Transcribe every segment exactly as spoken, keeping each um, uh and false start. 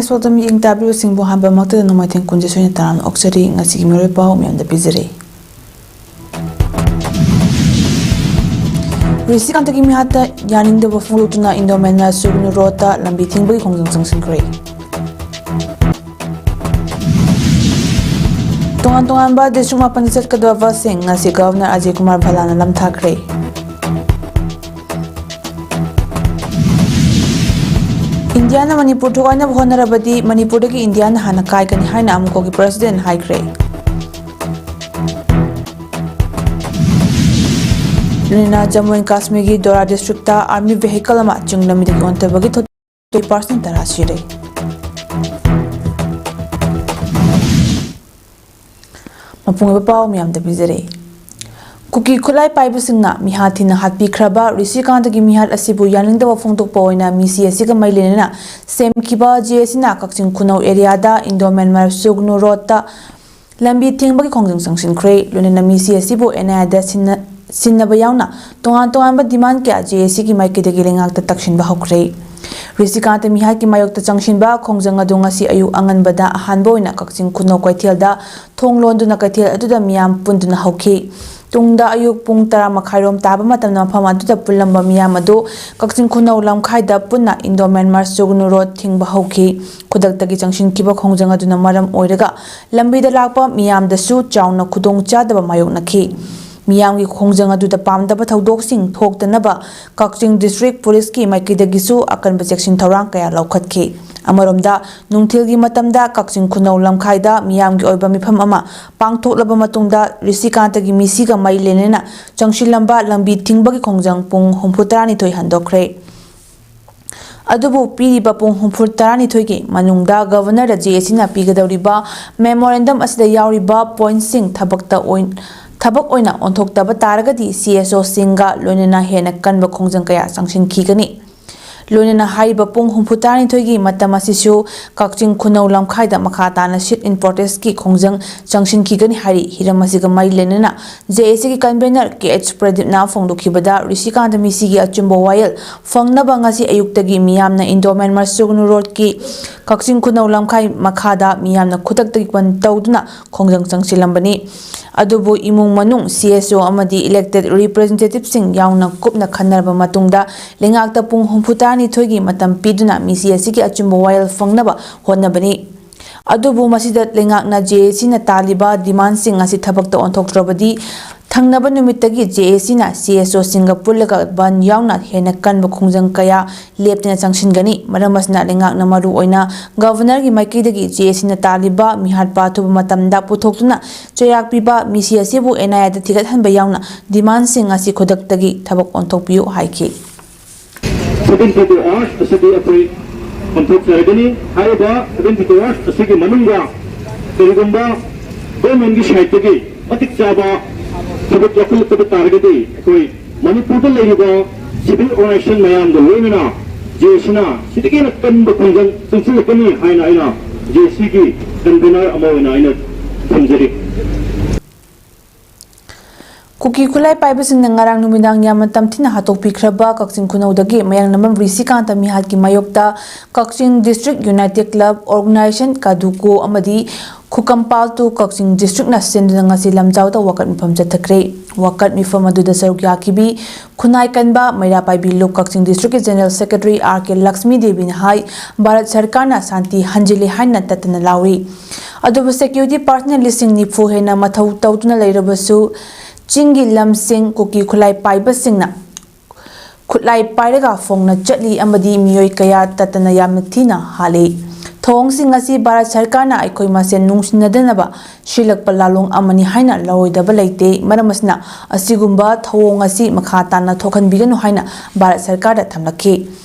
ꯁꯣꯗꯝ ꯌꯦꯡ ꯇꯥꯕꯤꯕꯁꯤꯡꯕꯨ ꯑꯍꯥꯟꯕꯃꯛꯇꯗ ꯅꯣꯡꯃꯥꯏꯊꯦꯡ ꯀꯨꯟꯖꯦ ꯁꯣꯏꯅ ꯇꯔꯥꯝꯅ ꯑꯣꯛꯆꯔꯤ꯫ ꯉꯁꯤꯒꯤ ꯃꯔꯨꯑꯣꯏ ꯄꯥꯎ ꯃꯌꯥꯝꯗ ꯄꯤꯖꯔꯤ꯫ ꯔꯤꯁꯤꯀꯥꯟꯇꯒꯤ ꯃꯤꯍꯥꯠꯇ ꯌꯥꯅꯤꯡꯗꯕ ꯐꯣꯡꯗꯣꯛꯇꯨꯅ ꯏꯟꯗꯣ ꯃ꯭ꯌꯥꯟꯃꯥꯔ ꯁꯨꯒꯅꯨ ꯔꯣꯗꯇ ꯂꯝꯕꯤ ꯊꯤꯡꯕꯒꯤ ꯈꯣꯡꯖꯪ ꯆꯪꯁꯤꯟꯈ꯭ꯔꯦ꯫ ꯇꯣꯉꯥꯟ ꯇꯣꯉꯥꯟꯕ ꯗꯤꯁꯇ꯭ꯔꯤꯛ ꯃꯥꯄꯟꯗ ꯆꯠꯀꯗꯕ ꯕꯁꯁꯤꯡ ꯉꯁꯤ ꯒꯚꯔꯅꯔ ꯑꯖꯌ ꯀꯨꯃꯥꯔ ꯚꯜꯂꯥꯅ ꯂꯝꯊꯥꯈ꯭ꯔꯦ꯫ ꯏꯟꯗꯤꯌꯥꯅ ꯃꯅꯤꯄꯨꯔ ꯊꯨꯒꯥꯏꯅꯕ ꯍꯣꯠꯅꯔꯕꯗꯤ ꯃꯅꯤꯄꯨꯔꯗꯒꯤ ꯏꯟꯗꯤꯌꯥꯅ ꯍꯥꯟꯅ ꯀꯥꯏꯒꯅꯤ ꯍꯥꯏꯅ ꯑꯃꯨꯛꯀꯣꯒꯤ ꯄ꯭ꯔꯁꯤꯗꯦꯟ ꯍꯥꯏꯈ꯭ꯔꯦ꯫ ꯂꯣꯏꯅꯅ ꯖꯝꯃꯨ ꯑꯦꯟ ꯀꯥꯁꯃꯤꯔꯒꯤ ꯗꯣꯔꯥ ꯗꯤꯁꯇ꯭ꯔꯤꯛꯇ ꯑꯥꯔꯃꯤ ꯚꯦꯍꯤꯀꯜ ꯑꯃ ꯆꯤꯡ ꯂꯝꯕꯤꯗꯒꯤ ꯑꯣꯟꯊꯕꯒꯤ ꯊꯧꯗꯣꯛ ꯄꯥꯔꯁꯟ ꯇꯔꯥ ꯁꯤꯔꯦ꯫ ꯃꯄꯨꯡ ꯑꯣꯏꯕ ꯄꯥꯎ ꯃꯌꯥꯝꯗ ꯄꯤꯖꯔꯦ꯫ ꯀꯨꯀꯤ ꯈꯨꯠꯂꯥꯏ ꯄꯥꯏꯕꯁꯤꯡꯅ ꯃꯤꯍꯥꯠ ꯊꯤꯅ ꯍꯥꯠꯄꯤꯈ꯭ꯔꯕ ꯔꯤꯁꯤꯀꯥꯟꯇꯒꯤ ꯃꯤꯍꯥꯠ ꯑꯁꯤꯕꯨ ꯌꯥꯅꯤꯡꯗꯕ ꯐꯣꯡꯗꯣꯛꯄ ꯑꯣꯏꯅ ꯃꯤꯁꯤ ꯑꯁꯤꯒ ꯃꯔꯤ ꯂꯩꯅꯅ ꯁꯦꯝꯈꯤꯕ ꯖꯦ ꯑꯦ ꯁꯤꯅ ꯀꯛꯆꯤꯡ ꯈꯨꯅꯧ ꯑꯦꯔꯤꯌꯥꯗ ꯏꯟꯗꯣ ꯃ꯭ꯌꯥꯟꯃꯥꯔ ꯁꯨꯒꯅꯨ ꯔꯣꯗꯇ ꯂꯝꯕꯤ ꯊꯤꯡꯕꯒꯤ ꯈꯣꯡꯖꯪ ꯆꯪꯁꯤꯟꯈ꯭ꯔꯦ꯫ ꯂꯣꯏꯅꯅ ꯃꯤꯁꯤ ꯑꯁꯤꯕꯨ ꯑꯦꯟ ꯑꯥꯏ ꯑꯦꯗ ꯁꯤꯟꯅ-, ꯁꯤꯟꯅꯕ ꯌꯥꯎꯅ ꯇꯣꯉꯥꯟ ꯇꯣꯉꯥꯟꯕ ꯗꯤꯃꯥꯟ ꯀꯌꯥ ꯖꯦ ꯑꯦ ꯁꯤꯒꯤ ꯃꯥꯏꯀꯩꯗꯒꯤ ꯂꯩꯉꯥꯛꯇ ꯇꯛꯁꯤꯟꯕ ꯍꯧꯈ꯭ꯔꯦ꯫ ꯔꯤꯁꯤꯀꯥꯟꯇ ꯃꯤꯍꯥꯠꯀꯤ ꯃꯥꯌꯣꯛꯇ ꯆꯪꯁꯤꯟꯕ ꯈꯣꯡꯖꯪ ꯑꯗꯨ ꯉꯁꯤ ꯑꯌꯨꯛ ꯑꯉꯟꯕꯗ ꯑꯍꯥꯟꯕ ꯑꯣꯏꯅ ꯀꯛꯆꯤꯡ ꯈꯨꯅꯧ ꯀꯩꯊꯦꯜꯗ ꯊꯣꯡ ꯂꯣꯟꯗꯨꯅ ꯀꯩꯊꯦꯜ ꯑꯗꯨꯗ ꯃꯤꯌꯥꯝ ꯄꯨꯟꯗꯨꯅ ꯍꯧꯈꯤ꯫ ꯇꯨꯡꯗ ꯑꯌꯨꯛ ꯄꯨꯡ ꯇꯔꯥ ꯃꯈꯥꯏꯔꯣꯝ ꯇꯥꯕ ꯃꯇꯝꯗ ꯃꯐꯝ ꯑꯗꯨꯗ ꯄꯨꯜꯂꯝꯕ ꯃꯤꯌꯥꯝ ꯑꯗꯨ ꯀꯛꯆꯤꯡ ꯈꯨꯅꯧ ꯂꯝꯈꯥꯏꯗ ꯄꯨꯟꯅ ꯏꯟꯗꯣ ꯃ꯭ꯌꯥꯟꯃꯥꯔ ꯁꯨꯒꯅꯨ ꯔꯣꯗ ꯊꯤꯡꯕ ꯍꯧꯈꯤ꯫ ꯈꯨꯗꯛꯇꯒꯤ ꯆꯪꯁꯤꯟꯈꯤꯕ ꯈꯣꯡꯖꯪ ꯑꯗꯨꯅ ꯃꯔꯝ ꯑꯣꯏꯔꯒ ꯂꯝꯕꯤꯗ ꯂꯥꯛꯄ ꯃꯤꯌꯥꯝꯗꯁꯨ ꯆꯥꯎꯅ ꯈꯨꯗꯣꯡꯆꯥꯗꯕ ꯃꯥꯌꯣꯛꯅꯈꯤ꯫ ꯃꯤꯌꯥꯝꯒꯤ ꯈꯣꯡꯖꯪ ꯑꯗꯨꯗ ꯄꯥꯝꯗꯕ ꯊꯧꯗꯣꯛꯁꯤꯡ ꯊꯣꯛꯇꯅꯕ ꯀꯛꯆꯤꯡ ꯗꯤꯁꯇ꯭ꯔꯤꯛ ꯄꯨꯂꯤꯁꯀꯤ ꯃꯥꯏꯀꯩꯗꯒꯤꯁꯨ ꯑꯀꯟꯕ ꯆꯦꯛꯁꯤꯟ ꯊꯧꯔꯥꯡ ꯀꯌꯥ ꯂꯧꯈꯠꯈꯤ꯫ ꯑꯃꯔꯣꯝꯗ, ꯅꯨꯡꯊꯤꯜꯒꯤ ꯃꯇꯝꯗ ꯀꯛꯆꯤꯡ ꯈꯨꯅꯧ ꯂꯝꯈꯥꯏꯗ ꯃꯤꯌꯥꯝꯒꯤ ꯑꯣꯏꯕ ꯃꯤꯐꯝ ꯑꯃ ꯄꯥꯡꯊꯣꯛꯂꯕ ꯃꯇꯨꯡꯗ, ꯔꯤꯁꯤꯀꯥꯟꯇꯒꯤ ꯃꯤꯁꯤꯒ ꯃꯔꯤ ꯂꯩꯅꯅ ꯆꯪꯁꯤꯜꯂꯝꯕ ꯂꯝꯕꯤ ꯊꯤꯡꯕꯒꯤ ꯈꯣꯡꯖꯪ ꯄꯨꯡ ꯍꯨꯝꯐꯨ ꯇꯔꯥꯅꯤꯊꯣꯏ ꯍꯟꯗꯣꯛꯈ꯭ꯔꯦ꯫ ꯑꯗꯨꯕꯨ ꯄꯤꯔꯤꯕ ꯄꯨꯡ ꯍꯨꯝꯐꯨ ꯇꯔꯥꯅꯤꯊꯣꯏꯒꯤ ꯃꯅꯨꯡꯗ ꯒꯚꯔꯅꯔꯗ ꯖꯦ ꯑꯦ ꯁꯤꯅ ꯄꯤꯒꯗꯧꯔꯤꯕ ꯃꯦꯃꯣꯔꯦꯟꯗꯝ ꯑꯁꯤꯗ ꯌꯥꯎꯔꯤꯕ ꯄꯣꯏꯟꯠꯁꯤꯡ ꯊꯕꯛꯇ ꯑꯣꯏ-, ꯊꯕꯛ ꯑꯣꯏꯅ ꯑꯣꯟꯊꯣꯛꯇꯕ ꯇꯥꯔꯒꯗꯤ ꯁꯤ ꯑꯦꯁ ꯑꯣꯁꯤꯡꯒ ꯂꯣꯏꯅꯅ ꯍꯦꯟꯅ ꯀꯟꯕ ꯈꯣꯡꯖꯪ ꯀꯌꯥ ꯆꯪꯁꯤꯟꯈꯤꯒꯅꯤ꯫ ꯂꯣꯏꯅꯅ ꯍꯥꯏꯔꯤꯕ ꯄꯨꯡ ꯍꯨꯝꯐꯨ ꯇꯔꯥꯅꯤꯊꯣꯏꯒꯤ ꯃꯇꯝ ꯑꯁꯤꯁꯨ ꯀꯛꯆꯤꯡ ꯈꯨꯅꯧ ꯂꯝꯈꯥꯏꯗ ꯃꯈꯥ ꯇꯥꯅ sit-in protest-ꯀꯤ ꯈꯣꯡꯖꯪ ꯆꯪꯁꯤꯟꯈꯤꯒꯅꯤ ꯍꯥꯏꯔꯤ꯫ ꯍꯤꯔꯝ ꯑꯁꯤꯒ ꯃꯔꯤ ꯂꯩꯅꯅ JAC-ꯒꯤ convener K H ꯄ꯭ꯔꯗꯤꯞꯅ ꯐꯣꯡꯗꯣꯛꯈꯤꯕꯗ, ꯔꯤꯁꯤꯀꯥꯟꯇ ꯃꯤꯁꯤꯒꯤ ꯑꯆꯨꯝꯕ ꯋꯥꯌꯦꯜ ꯐꯪꯅꯕ ꯉꯁꯤ ꯑꯌꯨꯛꯇꯒꯤ ꯃꯤꯌꯥꯝꯅ Indoman ꯃꯁꯨꯒꯅꯨ ꯔꯣꯗꯀꯤ ꯀꯛꯆꯤꯡ ꯈꯨꯅꯧ ꯂꯝꯈꯥꯏ ꯃꯈꯥꯗ ꯃꯤꯌꯥꯝꯅ ꯈꯨꯗꯛꯇꯒꯤ ꯕꯟ ꯇꯧꯗꯨꯅ ꯈꯣꯡꯖꯪ ꯆꯪꯁꯤꯜꯂꯝꯕꯅꯤ꯫ ꯑꯗꯨꯕꯨ ꯏꯃꯨꯡ ꯃꯅꯨꯡ, CSO ꯑꯃꯗꯤ elected representative-ꯁꯤꯡ ꯌꯥꯎꯅ ꯀꯨꯞꯅ ꯈꯟꯅꯔꯕ ꯃꯇꯨꯡꯗ ꯂꯩꯉꯥꯛꯇ ꯄꯨꯡ ꯍꯨꯝꯐꯨ ꯇꯔꯥꯅꯤꯊꯣꯏꯒꯤ ꯃꯇꯝ ꯄꯤꯗꯨꯅ ꯃꯤꯁꯤ ꯑꯁꯤꯒꯤ ꯑꯆꯨꯝꯕ ꯋꯥꯌꯦꯜ ꯐꯪꯅꯕ ꯍꯣꯠꯅꯕꯅꯤ꯫ ꯑꯗꯨꯕꯨ ꯃꯁꯤꯗ ꯂꯩꯉꯥꯛꯅ JAC-ꯅ ꯇꯥꯜꯂꯤꯕ demand-ꯁꯤꯡ ꯑꯁꯤ ꯊꯕꯛꯇ ꯑꯣꯟꯊꯣꯛꯇ꯭ꯔꯕꯗꯤ ꯊꯪꯅꯕ ꯅꯨꯃꯤꯠꯇꯒꯤ JAC-ꯅ CSO-ꯁꯤꯡꯒ ꯄꯨꯜꯂꯒ ꯕꯟ ꯌꯥꯎꯅ ꯍꯦꯟꯅ ꯀꯟꯕ ꯈꯣꯡꯖꯪ ꯀꯌꯥ ꯂꯦꯞꯇꯅ ꯆꯪꯁꯤꯟꯒꯅꯤ꯫ ꯃꯔꯝ ꯑꯁꯤꯅ ꯂꯩꯉꯥꯛꯅ ꯃꯔꯨ ꯑꯣꯏꯅ Governor-ꯒꯤ ꯃꯥꯏꯀꯩꯗꯒꯤ JAC-ꯅ ꯇꯥꯜꯂꯤꯕ ꯃꯤꯍꯥꯠ ꯄꯥꯊꯨꯕ ꯃꯇꯝꯗ ꯄꯨꯊꯣꯛꯇꯨꯅ ꯆꯩꯔꯥꯛ ꯄꯤꯕ, ꯃꯤꯁꯤ ꯑꯁꯤꯕꯨ NIA-ꯗ ꯊꯤꯒꯠꯍꯟꯕ ꯌꯥꯎꯅ demand-ꯁꯤꯡ ꯑꯁꯤ ꯈꯨꯗꯛꯇꯒꯤ ꯊꯕꯛ ꯑꯣꯟꯊꯣꯛꯄꯤꯌꯨ ꯍꯥꯏꯈꯤ꯫ Seven P T hours ꯑꯁꯤꯗꯤ ꯑꯩꯈꯣꯏ ꯄꯥꯡꯊꯣꯛꯆꯔꯒꯅꯤ꯫ ꯍꯥꯏꯔꯤꯕ seven P T hours ꯑꯁꯤꯒꯤ ꯃꯅꯨꯡꯗ ꯀꯔꯤꯒꯨꯝꯕ government-ꯀꯤ side-ꯇꯒꯤ ꯃꯇꯤꯛ ꯆꯥꯕ ꯊꯕꯛ ꯂꯧꯈꯠꯂꯛꯇꯕ ꯇꯥꯔꯒꯗꯤ ꯑꯩꯈꯣꯏ ꯃꯅꯤꯄꯨꯔꯗ ꯂꯩꯔꯤꯕ civil organization ꯃꯌꯥꯝꯒ ꯂꯣꯏꯅꯅ JAC-ꯅ ꯁꯤꯗꯒꯤ ꯍꯦꯟꯅ ꯀꯟꯕ ꯈꯣꯡꯖꯪ ꯆꯪꯁꯤꯜꯂꯛꯀꯅꯤ ꯍꯥꯏꯅ ꯑꯩꯅ JAC-ꯒꯤ convener ꯑꯃ ꯑꯣꯏꯅ ꯑꯩꯅ ꯊꯝꯖꯔꯤ꯫ ꯀꯨꯀꯤ ꯈꯨꯠꯂꯥꯏ ꯄꯥꯏꯕꯁꯤꯡꯅ ꯉꯔꯥꯡ ꯅꯨꯃꯤꯗꯥꯡ ꯌꯥꯝꯅ ꯇꯝꯊꯤꯅ ꯍꯥꯠꯇꯣꯛꯄꯤꯈ꯭ꯔꯕ ꯀꯛꯆꯤꯡ ꯈꯨꯅꯧꯗꯒꯤ ꯃꯌꯥꯡꯂꯝꯕꯝ ꯔꯤꯁꯤꯀꯥꯟꯇ ꯃꯤꯍꯥꯠꯀꯤ ꯃꯥꯌꯣꯛꯇ ꯀꯛꯆꯤꯡ District United Club Organisation, ꯀꯥꯗꯨꯀꯣ ꯑꯃꯗꯤ ꯈꯨꯀꯝꯄꯥꯜ to ꯀꯛꯆꯤꯡ district-ꯅ ꯁꯤꯟꯗꯨꯅ ꯉꯁꯤ ꯂꯝꯖꯥꯎꯗ ꯋꯥꯀꯠ ꯃꯤꯐꯝ ꯆꯠꯊꯈ꯭ꯔꯦ꯫ ꯋꯥꯀꯠ ꯃꯤꯐꯝ ꯑꯗꯨꯗ ꯁꯔꯨꯛ ꯌꯥꯈꯤꯕꯤ ꯈꯨꯟꯅꯥꯏ ꯀꯟꯕ ꯃꯩꯔꯥ ꯄꯥꯏꯕꯤ ꯂꯨꯞ ꯀꯛꯆꯤꯡ district-ꯀꯤ General Secretary R K Lakshmi ꯗꯦꯕꯤꯅ ꯍꯥꯏ, ꯚꯥꯔꯠ ꯁꯔꯀꯥꯔꯅ ꯁꯥꯟꯇꯤ ꯍꯟꯖꯤꯜꯂꯤ ꯍꯥꯏꯅ ꯇꯠꯇꯅ ꯂꯥꯎꯔꯤ꯫ ꯑꯗꯨꯕꯨ security personnel ꯂꯤꯁꯤꯡ ꯅꯤꯐꯨ ꯍꯦꯟꯅ ꯃꯊꯧ ꯇꯧꯗꯨꯅ ꯂꯩꯔꯕꯁꯨ, ꯆꯤꯡꯒꯤ ꯂꯝꯁꯤꯡ ꯀꯨꯀꯤ ꯈꯨꯠꯂꯥꯏ ꯄꯥꯏꯕꯁꯤꯡꯅ ꯈꯨꯠꯂꯥꯏ ꯄꯥꯏꯔꯒ ꯐꯣꯡꯅ ꯆꯠꯂꯤ ꯑꯃꯗꯤ ꯃꯤꯑꯣꯏ ꯀꯌꯥ ꯇꯠꯇꯅ ꯌꯥꯝꯅ ꯊꯤꯅ ꯍꯥꯠꯂꯤ꯫ ꯊꯧꯑꯣꯡꯁꯤꯡ ꯑꯁꯤ ꯚꯥꯔꯠ ꯁꯔꯀꯥꯔꯅ ꯑꯩꯈꯣꯏ ꯃꯁꯦꯟ ꯅꯨꯡꯁꯤꯅꯗꯅꯕ ꯁꯤꯜꯂꯛꯄ ꯂꯥꯂꯣꯡ ꯑꯃꯅꯤ ꯍꯥꯏꯅ ꯂꯧꯔꯣꯏꯗꯕ ꯂꯩꯇꯦ꯫ ꯃꯔꯝ ꯑꯁꯤꯅ, ꯑꯁꯤꯒꯨꯝꯕ ꯊꯧꯑꯣꯡ ꯑꯁꯤ ꯃꯈꯥ ꯇꯥꯅ ꯊꯣꯛꯍꯟꯕꯤꯒꯅꯨ ꯍꯥꯏꯅ ꯚꯥꯔꯠ ꯁꯔꯀꯥꯔꯗ ꯊꯝꯂꯛꯈꯤ꯫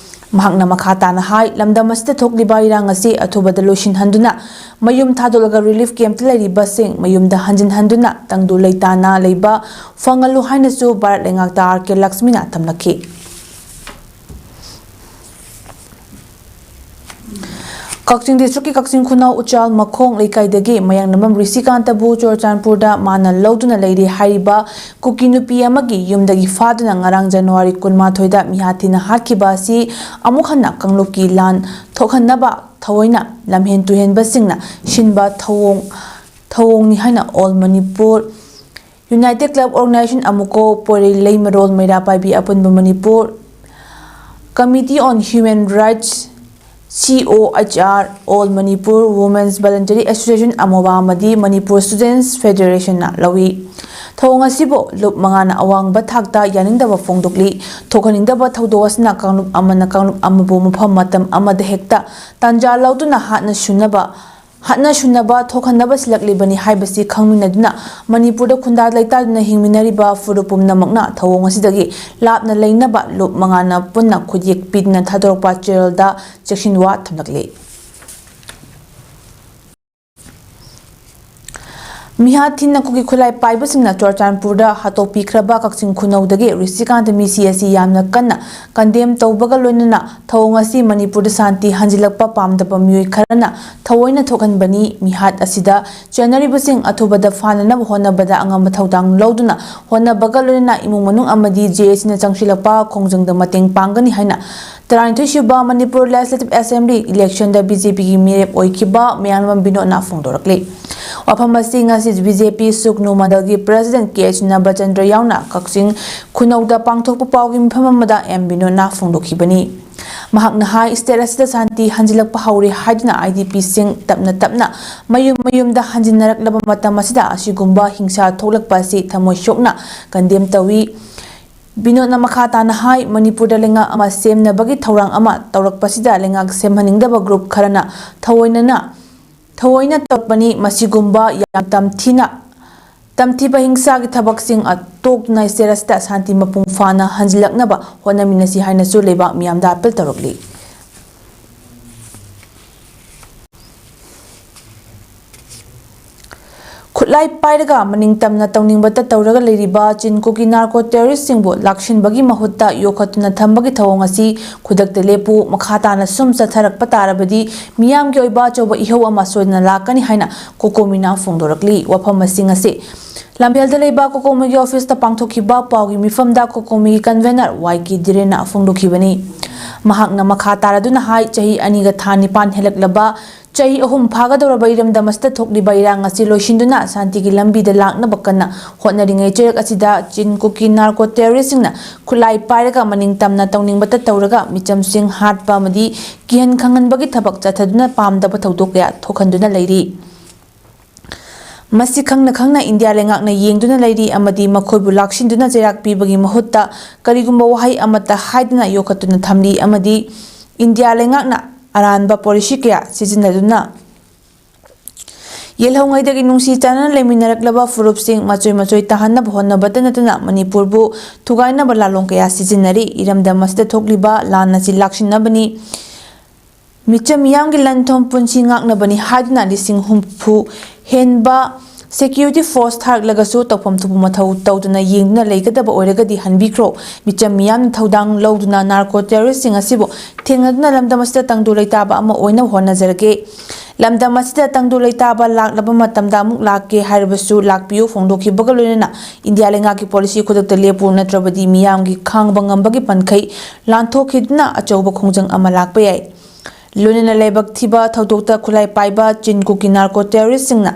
ꯃꯍꯥꯛꯅ ꯃꯈꯥ ꯇꯥꯅ ꯍꯥꯏ, ꯂꯝꯗꯝ ꯑꯁꯤꯗ ꯊꯣꯛꯂꯤꯕ ꯏꯔꯥꯡ ꯑꯁꯤ ꯑꯊꯨꯕꯗ ꯂꯣꯏꯁꯤꯟꯍꯟꯗꯨꯅ ꯃꯌꯨꯝ ꯊꯥꯗꯣꯛꯂꯒ relief camp-ꯇ ꯂꯩꯔꯤꯕꯁꯤꯡ ꯃꯌꯨꯝꯗ ꯍꯟꯖꯤꯟꯍꯟꯗꯨꯅ ꯇꯪꯗꯨ ꯂꯩꯇꯥꯅ ꯂꯩꯕ ꯐꯪꯍꯜꯂꯨ ꯍꯥꯏꯅꯁꯨ ꯚꯥꯔꯠ ꯂꯩꯉꯥꯛꯇ R K ꯂꯛꯁꯃꯤꯅ ꯊꯝꯂꯛꯈꯤ꯫ ꯀꯛꯆꯤꯡ ꯗꯤꯁꯇ꯭ꯔꯤꯛꯀꯤ ꯀꯛꯆꯤꯡ ꯈꯨꯅꯧ ꯎꯆꯥꯜ ꯃꯈꯣꯡ ꯂꯩꯀꯥꯏꯗꯒꯤ ꯃꯌꯥꯡꯅꯝꯕꯝ ꯔꯤꯁꯤꯀꯥꯟꯇꯕꯨ ꯆꯨꯔꯆꯥꯟꯄꯨꯔꯗ ꯃꯥꯅ ꯂꯧꯗꯨꯅ ꯂꯩꯔꯤ ꯍꯥꯏꯔꯤꯕ ꯀꯨꯀꯤ ꯅꯨꯄꯤ ꯑꯃꯒꯤ ꯌꯨꯝꯗꯒꯤ ꯐꯥꯗꯨꯅ ꯉꯔꯥꯡ ꯖꯅꯋꯥꯔꯤ ꯀꯨꯟꯃꯥꯊꯣꯏꯗ ꯃꯤꯍꯥꯠ ꯊꯤꯅ ꯍꯥꯠꯈꯤꯕ ꯑꯁꯤ ꯑꯃꯨꯛ ꯍꯟꯅ ꯀꯥꯡꯂꯨꯞꯀꯤ ꯂꯥꯟ ꯊꯣꯛꯍꯟꯅꯕ ꯊꯑꯣꯏꯅ ꯂꯝꯍꯦꯟ ꯇꯨꯍꯦꯟꯕꯁꯤꯡꯅ ꯁꯤꯟꯕ ꯊꯧꯑꯣꯡ ꯊꯧꯑꯣꯡꯅꯤ ꯍꯥꯏꯅ all Manipur united club organisation AMUCO Poirei Leimarol Meira Paibi Apunba Manipur Committee on Human Rights, C O H R, All Manipur Women's Voluntary Association, ꯑꯃꯣꯕꯥ ꯑꯃꯗꯤ ꯃꯅꯤꯄꯨꯔ ꯁ꯭ꯇꯨꯗꯦꯟꯠꯁ ꯐꯦꯗꯦꯔꯦꯁꯟꯅ ꯂꯧꯏ꯫ ꯊꯧꯑꯣꯡ ꯑꯁꯤꯕꯨ ꯂꯨꯞ ꯃꯉꯥꯅ ꯑꯋꯥꯡꯕ ꯊꯥꯛꯇ ꯌꯥꯅꯤꯡꯗꯕ ꯐꯣꯡꯗꯣꯛꯂꯤ꯫ ꯊꯣꯛꯍꯟꯅꯤꯡꯗꯕ ꯊꯧꯗꯣꯛ ꯑꯁꯤꯅ ꯀꯥꯡꯂꯨꯞ ꯑꯃꯅ ꯀꯥꯡꯂꯨꯞ ꯑꯃꯕꯨ ꯃꯐꯝ ꯃꯇꯝ ꯑꯃꯗ ꯍꯦꯛꯇ ꯇꯥꯟꯖꯥ ꯂꯧꯗꯨꯅ ꯍꯥꯠꯅ ꯁꯨꯅꯕ ꯍꯥꯠꯅ ꯁꯨꯅꯕ ꯊꯣꯛꯍꯟꯅꯕ ꯁꯤꯜꯂꯛꯂꯤꯕꯅꯤ ꯍꯥꯏꯕꯁꯤ ꯈꯪꯃꯤꯟꯅꯗꯨꯅ ꯃꯅꯤꯄꯨꯔꯗ ꯈꯨꯟꯗꯥ ꯂꯩꯇꯥꯗꯨꯅ ꯍꯤꯡꯃꯤꯟꯅꯔꯤꯕ ꯐꯨꯔꯨꯞ ꯄꯨꯝꯅꯃꯛꯅ ꯊꯧꯑꯣꯡ ꯑꯁꯤꯗꯒꯤ ꯂꯥꯞꯅ ꯂꯩꯅꯕ ꯂꯨꯞ ꯃꯉꯥꯅ ꯄꯨꯟꯅ ꯈꯨꯠꯌꯦꯛ ꯄꯤꯗꯨꯅ ꯊꯥꯗꯣꯔꯛꯄ ꯆꯦꯔꯣꯜꯗ ꯆꯦꯛꯁꯤꯟꯋꯥ ꯊꯝꯂꯛꯂꯤ꯫ ꯃꯤꯍꯥꯠ ꯊꯤꯅ ꯀꯨꯀꯤ ꯈꯨꯠꯂꯥꯏ ꯄꯥꯏꯕꯁꯤꯡꯅ ꯆꯨꯔꯆꯥꯟꯄꯨꯔꯗ ꯍꯥꯠꯇꯣꯛꯄꯤꯈ꯭ꯔꯕ ꯀꯛꯆꯤꯡ ꯈꯨꯅꯧꯗꯒꯤ ꯔꯤꯁꯤꯀꯥꯟꯇ ꯃꯤꯁꯤ ꯑꯁꯤ ꯌꯥꯝꯅ ꯀꯟꯅ ꯀꯟꯗꯦꯝ ꯇꯧꯕꯒ ꯂꯣꯏꯅꯅ ꯊꯧꯑꯣꯡ ꯑꯁꯤ ꯃꯅꯤꯄꯨꯔꯗ ꯁꯥꯟꯇꯤ ꯍꯟꯖꯤꯜꯂꯛꯄ ꯄꯥꯝꯗꯕ ꯃꯤꯑꯣꯏ ꯈꯔꯅ ꯊꯑꯣꯏꯅ ꯊꯣꯛꯍꯟꯕꯅꯤ꯫ ꯃꯤꯍꯥꯠ ꯑꯁꯤꯗ ꯆꯦꯟꯅꯔꯤꯕꯁꯤꯡ ꯑꯊꯨꯕꯗ ꯐꯥꯅꯅꯕ ꯍꯣꯠꯅꯕꯗ ꯑꯉꯝꯕ ꯊꯧꯗꯥꯡ ꯂꯧꯗꯨꯅ ꯍꯣꯠꯅꯕꯒ ꯂꯣꯏꯅꯅ ꯏꯃꯨꯡ ꯃꯅꯨꯡ ꯑꯃꯗꯤ ꯖꯦ ꯑꯦ ꯁꯤꯅ ꯆꯪꯁꯤꯜꯂꯛꯄ ꯈꯣꯡꯖꯪꯗ ꯃꯇꯦꯡ ꯄꯥꯡꯒꯅꯤ ꯍꯥꯏꯅ ꯇꯔꯥꯅꯤꯊꯣꯏꯁꯨꯕ ꯃꯅꯤꯄꯨꯔ ꯂꯦꯖꯤꯁꯂꯦꯇꯤꯚ ꯑꯦꯁꯦꯝꯕ꯭ꯂꯤ ꯏꯂꯦꯛꯁꯟꯗ ꯕꯤ ꯖꯦ ꯄꯤꯒꯤ ꯃꯤꯔꯦꯞ ꯑꯣꯏꯈꯤꯕ ꯃꯌꯥꯝꯕꯝ ꯕꯤꯅꯣꯗꯅ ꯐꯣꯡꯗꯣꯔꯛꯂꯤ꯫ ꯋꯥꯐꯝ ꯑꯁꯤ ꯉꯁꯤ ꯕꯤ ꯖꯦ ꯄꯤ ꯁꯨꯛꯅꯨ ꯃꯟꯗꯜꯒꯤ ꯄ꯭ꯔꯦꯁꯤꯗꯦꯟꯠ ꯀꯦ ꯑꯦꯆ ꯅꯕꯆꯟꯗ꯭ꯔ ꯌꯥꯎꯅ ꯀꯛꯆꯤꯡ ꯈꯨꯅꯧꯗ ꯄꯥꯡꯊꯣꯛꯄ ꯄꯥꯎꯒꯤ ꯃꯤꯐꯝ ꯑꯃꯗ ꯑꯦꯝ ꯕꯤꯅꯣꯗꯅ ꯐꯣꯡꯗꯣꯛꯈꯤꯕꯅꯤ꯫ ꯃꯍꯥꯛꯅ ꯍꯥꯏ, ꯁ꯭ꯇꯦꯠ ꯑꯁꯤꯗ ꯁꯥꯟꯇꯤ ꯍꯟꯖꯤꯜꯂꯛꯄ ꯍꯧꯔꯦ ꯍꯥꯏꯗꯨꯅ ꯑꯥꯏ ꯗꯤ ꯄꯤꯁꯤꯡ ꯇꯞꯅ ꯇꯞꯅ ꯃꯌꯨꯝ ꯃꯌꯨꯝꯗ ꯍꯟꯖꯤꯟꯅꯔꯛꯂꯕ ꯃꯇꯝ ꯑꯁꯤꯗ ꯑꯁꯤꯒꯨꯝꯕ ꯍꯤꯡꯁꯥ ꯊꯣꯛꯂꯛꯄ ꯑꯁꯤ ꯊꯃꯣꯏ ꯁꯣꯛꯅ ꯀꯟꯗꯦꯝ ꯇꯧꯏ꯫ ꯕꯤꯅꯣꯗꯅ ꯃꯈꯥ ꯇꯥꯅ ꯍꯥꯏ, ꯃꯅꯤꯄꯨꯔꯗ ꯂꯩꯉꯥꯛ ꯑꯃ ꯁꯦꯝꯅꯕꯒꯤ ꯊꯧꯔꯥꯡ ꯑꯃ ꯇꯧꯔꯛꯄꯁꯤꯗ ꯂꯩꯉꯥꯛ ꯁꯦꯝꯍꯟꯅꯤꯡꯗꯕ ꯒ꯭ꯔꯨꯞ ꯈꯔꯅ ꯊꯑꯣꯏꯅꯅ, ꯊꯑꯣꯏꯅ ꯇꯧꯔꯛꯄꯅꯤ꯫ ꯃꯁꯤꯒꯨꯝꯕ ꯌꯥꯝ ꯇꯝꯊꯤꯅ, ꯇꯝꯊꯤꯕ ꯍꯤꯡꯁꯥꯒꯤ ꯊꯕꯛꯁꯤꯡ ꯇꯣꯛꯇꯨꯅ ꯁ꯭ꯇꯦꯠ ꯑꯁꯤꯗ ꯁꯥꯟꯇꯤ ꯃꯄꯨꯡ ꯐꯥꯅ ꯍꯟꯖꯤꯜꯂꯛꯅꯕ ꯍꯣꯠꯅꯃꯤꯟꯅꯁꯤ ꯍꯥꯏꯅꯁꯨ ꯂꯩꯕꯥꯛ ꯃꯤꯌꯥꯝꯗ ꯑꯥꯄꯤꯜ ꯇꯧꯔꯛꯂꯤ꯫ ꯈꯨꯠ ꯈꯨꯠꯂꯥꯏ ꯄꯥꯏꯔꯒ ꯃꯅꯤꯡ ꯇꯝꯅ ꯇꯧꯅꯤꯡꯕꯇ ꯇꯧꯔꯒ ꯂꯩꯔꯤꯕ ꯆꯤꯟ ꯀꯨꯀꯤ ꯅꯥꯔꯀꯣ ꯇꯦꯔꯣꯔꯤꯁ꯭ꯠꯁꯤꯡꯕꯨ ꯂꯥꯛꯁꯤꯟꯕꯒꯤ ꯃꯍꯨꯠꯇ ꯌꯣꯛꯈꯠꯇꯨꯅ ꯊꯝꯕꯒꯤ ꯊꯧꯑꯣꯡ ꯑꯁꯤ ꯈꯨꯗꯛꯇ ꯂꯦꯞꯄꯨ, ꯃꯈꯥ ꯇꯥꯅ ꯁꯨꯝ ꯆꯠꯊꯔꯛꯄ ꯇꯥꯔꯕꯗꯤ ꯃꯤꯌꯥꯝꯒꯤ ꯑꯣꯏꯕ ꯑꯆꯧꯕ ꯏꯍꯧ ꯑꯃ ꯁꯣꯏꯗꯅ ꯂꯥꯛꯀꯅꯤ ꯍꯥꯏꯅ ꯀꯣꯀꯣꯃꯤꯅ ꯐꯣꯡꯗꯣꯔꯛꯂꯤ꯫ ꯋꯥꯐꯝ ꯑꯁꯤꯡ ꯑꯁꯤ ꯂꯝꯐꯦꯜꯗ ꯂꯩꯕ ꯀꯣꯀꯣꯃꯤꯒꯤ ꯑꯣꯐꯤꯁꯇ ꯄꯥꯡꯊꯣꯛꯈꯤꯕ ꯄꯥꯎꯒꯤ ꯃꯤꯐꯝꯗ ꯀꯣꯀꯣꯃꯤꯒꯤ ꯀꯟꯚꯦꯅꯔ ꯋꯥꯏ ꯀꯦ ꯙꯤꯔꯦꯟꯅ ꯐꯣꯡꯗꯣꯛꯈꯤꯕꯅꯤ꯫ ꯃꯍꯥꯛꯅ ꯃꯈꯥ ꯇꯥꯔꯗꯨꯅ ꯍꯥꯏ, ꯆꯍꯤ ꯑꯅꯤꯒ ꯊꯥ ꯅꯤꯄꯥꯟ ꯍꯦꯜꯂꯛꯂꯕ ꯆꯍꯤ ꯑꯍꯨꯝ ꯐꯥꯒꯗꯧꯔꯕ ꯏꯔꯝꯗꯝ ꯑꯁꯤꯗ ꯊꯣꯛꯂꯤꯕ ꯏꯔꯥꯡ ꯑꯁꯤ ꯂꯣꯏꯁꯤꯟꯗꯨꯅ ꯁꯥꯟꯇꯤꯒꯤ ꯂꯝꯕꯤꯗ ꯂꯥꯛꯅꯕ ꯀꯟꯅ ꯍꯣꯠꯅꯔꯤꯉꯩ ꯆꯩꯔꯛ ꯑꯁꯤꯗ ꯆꯤꯟ ꯀꯨꯀꯤ ꯅꯥꯔꯀꯣ ꯇꯦꯔꯣꯔꯤꯁ꯭ꯠꯁꯤꯡꯅ ꯈꯨꯠꯂꯥꯏ ꯄꯥꯏꯔꯒ ꯃꯅꯤꯡ ꯇꯝꯅ ꯇꯧꯅꯤꯡꯕꯇ ꯇꯧꯔꯒ ꯃꯤꯆꯝꯁꯤꯡ ꯍꯥꯠꯄ ꯑꯃꯗꯤ ꯀꯤꯍꯟ ꯈꯪꯍꯟꯕꯒꯤ ꯊꯕꯛ ꯆꯠꯊꯗꯨꯅ ꯄꯥꯝꯗꯕ ꯊꯧꯗꯣꯛ ꯀꯌꯥ ꯊꯣꯛꯍꯟꯗꯨꯅ ꯂꯩꯔꯤ꯫ ꯃꯁꯤ ꯈꯪꯅ ꯈꯪꯅ ꯏꯟꯗꯤꯌꯥ ꯂꯩꯉꯥꯛꯅ ꯌꯦꯡꯗꯨꯅ ꯂꯩꯔꯤ ꯑꯃꯗꯤ ꯃꯈꯣꯏꯕꯨ ꯂꯥꯛꯁꯤꯟꯗꯨꯅ ꯆꯩꯔꯥꯛ ꯄꯤꯕꯒꯤ ꯃꯍꯨꯠꯇ ꯀꯔꯤꯒꯨꯝꯕ ꯋꯥꯍꯩ ꯑꯃꯠꯇ ꯍꯥꯏꯗꯅ ꯌꯣꯛꯈꯠꯇꯨꯅ ꯊꯝꯂꯤ ꯑꯃꯗꯤ ꯏꯟꯗꯤꯌꯥ ꯂꯩꯉꯥꯛꯅ ꯑꯔꯥꯟꯕ ꯄꯣꯂꯤꯁꯤ ꯀꯌꯥ ꯁꯤꯖꯤꯟꯅꯗꯨꯅ ꯌꯦꯜꯍꯧꯉꯩꯗꯒꯤ ꯅꯨꯡꯁꯤ ꯆꯥꯟꯅꯅ ꯂꯩꯃꯤꯟꯅꯔꯛꯂꯕ ꯐꯨꯔꯨꯞꯁꯤꯡ ꯃꯆꯣꯏ ꯃꯆꯣꯏ ꯇꯥꯍꯟꯅꯕ ꯍꯣꯠꯅꯕꯇ ꯅꯠꯇꯅ ꯃꯅꯤꯄꯨꯔꯕꯨ ꯊꯨꯒꯥꯏꯅꯕ ꯂꯥꯂꯣꯡ ꯀꯌꯥ ꯁꯤꯖꯤꯟꯅꯔꯤ꯫ ꯏꯔꯝꯗꯝ ꯑꯁꯤꯗ ꯊꯣꯛꯂꯤꯕ ꯂꯥꯟ ꯑꯁꯤ ꯂꯥꯛꯁꯤꯟꯅꯕꯅꯤ꯫ ꯃꯤꯆꯝ ꯃꯤꯌꯥꯝꯒꯤ ꯂꯟ ꯊꯨꯝ ꯄꯨꯟꯁꯤ ꯉꯥꯛꯅꯕꯅꯤ ꯍꯥꯏꯗꯨꯅ ꯂꯤꯁꯤꯡ ꯍꯨꯝꯐꯨ ꯍꯦꯟꯕ ꯁꯦꯀ꯭ꯌꯨꯔꯤꯇꯤ ꯐꯣꯔꯁ ꯊꯥꯔꯛꯂꯒꯁꯨ ꯇꯧꯐꯝ ꯊꯣꯛꯄ ꯃꯊꯧ ꯇꯧꯗꯅ ꯌꯦꯡꯗꯨꯅ ꯂꯩꯒꯗꯕ ꯑꯣꯏꯔꯒꯗꯤ ꯍꯟꯕꯤꯈ꯭ꯔꯣ꯫ ꯃꯤꯆꯝ ꯃꯤꯌꯥꯝꯅ ꯊꯧꯗꯥꯡ ꯂꯧꯗꯨꯅ ꯅꯥꯔꯀꯣ ꯇꯦꯔꯣꯔꯤꯁ꯭ꯠꯁꯤꯡ ꯑꯁꯤꯕꯨ ꯊꯦꯡꯅꯗꯨꯅ ꯂꯝꯗꯝ ꯑꯁꯤꯗ ꯇꯪꯗꯨ ꯂꯩꯇꯥꯕ ꯑꯃ ꯑꯣꯏꯅꯕ ꯍꯣꯠꯅꯖꯔꯒꯦ꯫ ꯂꯝꯗꯝ ꯑꯁꯤꯗ ꯇꯪꯗꯨ ꯂꯩꯇꯥꯕ ꯂꯥꯛꯂꯕ ꯃꯇꯝꯗ ꯑꯃꯨꯛ ꯂꯥꯛꯀꯦ ꯍꯥꯏꯔꯕꯁꯨ ꯂꯥꯛꯄꯤꯌꯨ ꯐꯣꯡꯗꯣꯛꯈꯤꯕꯒ ꯂꯣꯏꯅꯅ ꯏꯟꯗꯤꯌꯥ ꯂꯩꯉꯥꯛꯀꯤ ꯄꯣꯂꯤꯁꯤ ꯈꯨꯗꯛꯇ ꯂꯦꯞꯄꯨ ꯅꯠꯇ꯭ꯔꯕꯗꯤ ꯃꯤꯌꯥꯝꯒꯤ ꯈꯥꯡꯕ ꯉꯝꯕꯒꯤ ꯄꯟꯈꯩ ꯂꯥꯟꯊꯣꯛꯈꯤꯗꯨꯅ ꯑꯆꯧꯕ ꯈꯣꯡꯖꯪ ꯑꯃ ꯂꯥꯛꯄ ꯌꯥꯏ꯫ ꯂꯣꯏꯅꯅ ꯂꯥꯏꯕꯛ ꯊꯤꯕ ꯊꯧꯗꯣꯛꯇ ꯈꯨꯠꯂꯥꯏ ꯄꯥꯏꯕ ꯆꯤꯟ ꯀꯨꯀꯤ ꯅꯥꯔꯀꯣ ꯇꯦꯔꯣꯔꯤꯁ꯭ꯠꯁꯤꯡꯅ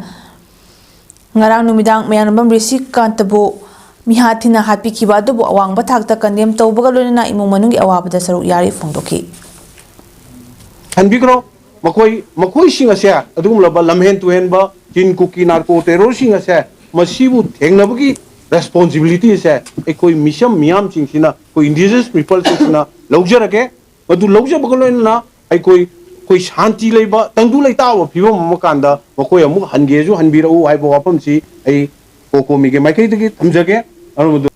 ꯉꯔꯥꯡ ꯅꯨꯃꯤꯗꯥꯡ ꯃꯌꯥꯝꯕꯝ ꯔꯤꯁꯤꯀꯥꯟꯇꯕꯨ ꯃꯤꯍꯥꯠ ꯊꯤꯅ ꯍꯥꯠꯄꯤꯈꯤꯕ ꯑꯗꯨꯕꯨ ꯑꯋꯥꯡꯕ ꯊꯥꯛꯇ ꯀꯟꯗꯦꯝ ꯇꯧꯕꯒ ꯂꯣꯏꯅꯅ ꯏꯃꯨꯡ ꯃꯅꯨꯡꯒꯤ ꯑꯋꯥꯕꯗ ꯁꯔꯨꯛ ꯌꯥꯔꯤ ꯐꯣꯡꯗꯣꯛꯈꯤ꯫ ꯈꯟꯕꯤꯈ꯭ꯔꯣ, ꯃꯈꯣꯏ, ꯃꯈꯣꯏꯁꯤꯡ ꯑꯁꯦ ꯑꯗꯨꯒꯨꯝꯂꯕ ꯂꯝꯍꯦꯟ ꯇꯨꯍꯦꯟꯕ ꯆꯤꯟ ꯀꯨꯀꯤ ꯅꯥꯔꯀꯣ ꯇꯦꯔꯣꯔꯁꯤꯡ ꯑꯁꯦ ꯃꯁꯤꯕꯨ ꯊꯦꯡꯅꯕꯒꯤ ꯔꯦꯁꯄꯣꯟꯁꯤꯕꯤꯂꯤꯇꯤ ꯑꯁꯦ ꯑꯩꯈꯣꯏ ꯃꯤꯆꯝ ꯃꯤꯌꯥꯝꯁꯤꯡꯁꯤꯅ, ꯑꯩꯈꯣꯏ ꯏꯟꯗꯤꯖꯤꯅꯁ ꯄꯤꯄꯜꯁꯤꯡꯁꯤꯅ ꯂꯧꯖꯔꯒꯦ꯫ ꯃꯗꯨ ꯂꯧꯖꯕꯒ ꯂꯣꯏꯅꯅ ꯑꯩꯈꯣꯏ, ꯑꯩꯈꯣꯏ ꯁꯥꯟꯇꯤ ꯂꯩꯕ ꯇꯪꯗꯨ ꯂꯩꯇꯥꯕ ꯐꯤꯕꯝ ꯑꯃ ꯀꯥꯟꯗ ꯃꯈꯣꯏ ꯑꯃꯨꯛ ꯍꯟꯒꯦꯁꯨ ꯍꯟꯕꯤꯔꯛꯎ ꯍꯥꯏꯕ ꯋꯥꯐꯝꯁꯤ ꯑꯩ ꯀꯣꯀꯣꯃꯤꯒꯤ ꯃꯥꯏꯀꯩꯗꯒꯤ ꯊꯝꯖꯒꯦ꯫ ꯑꯗꯨ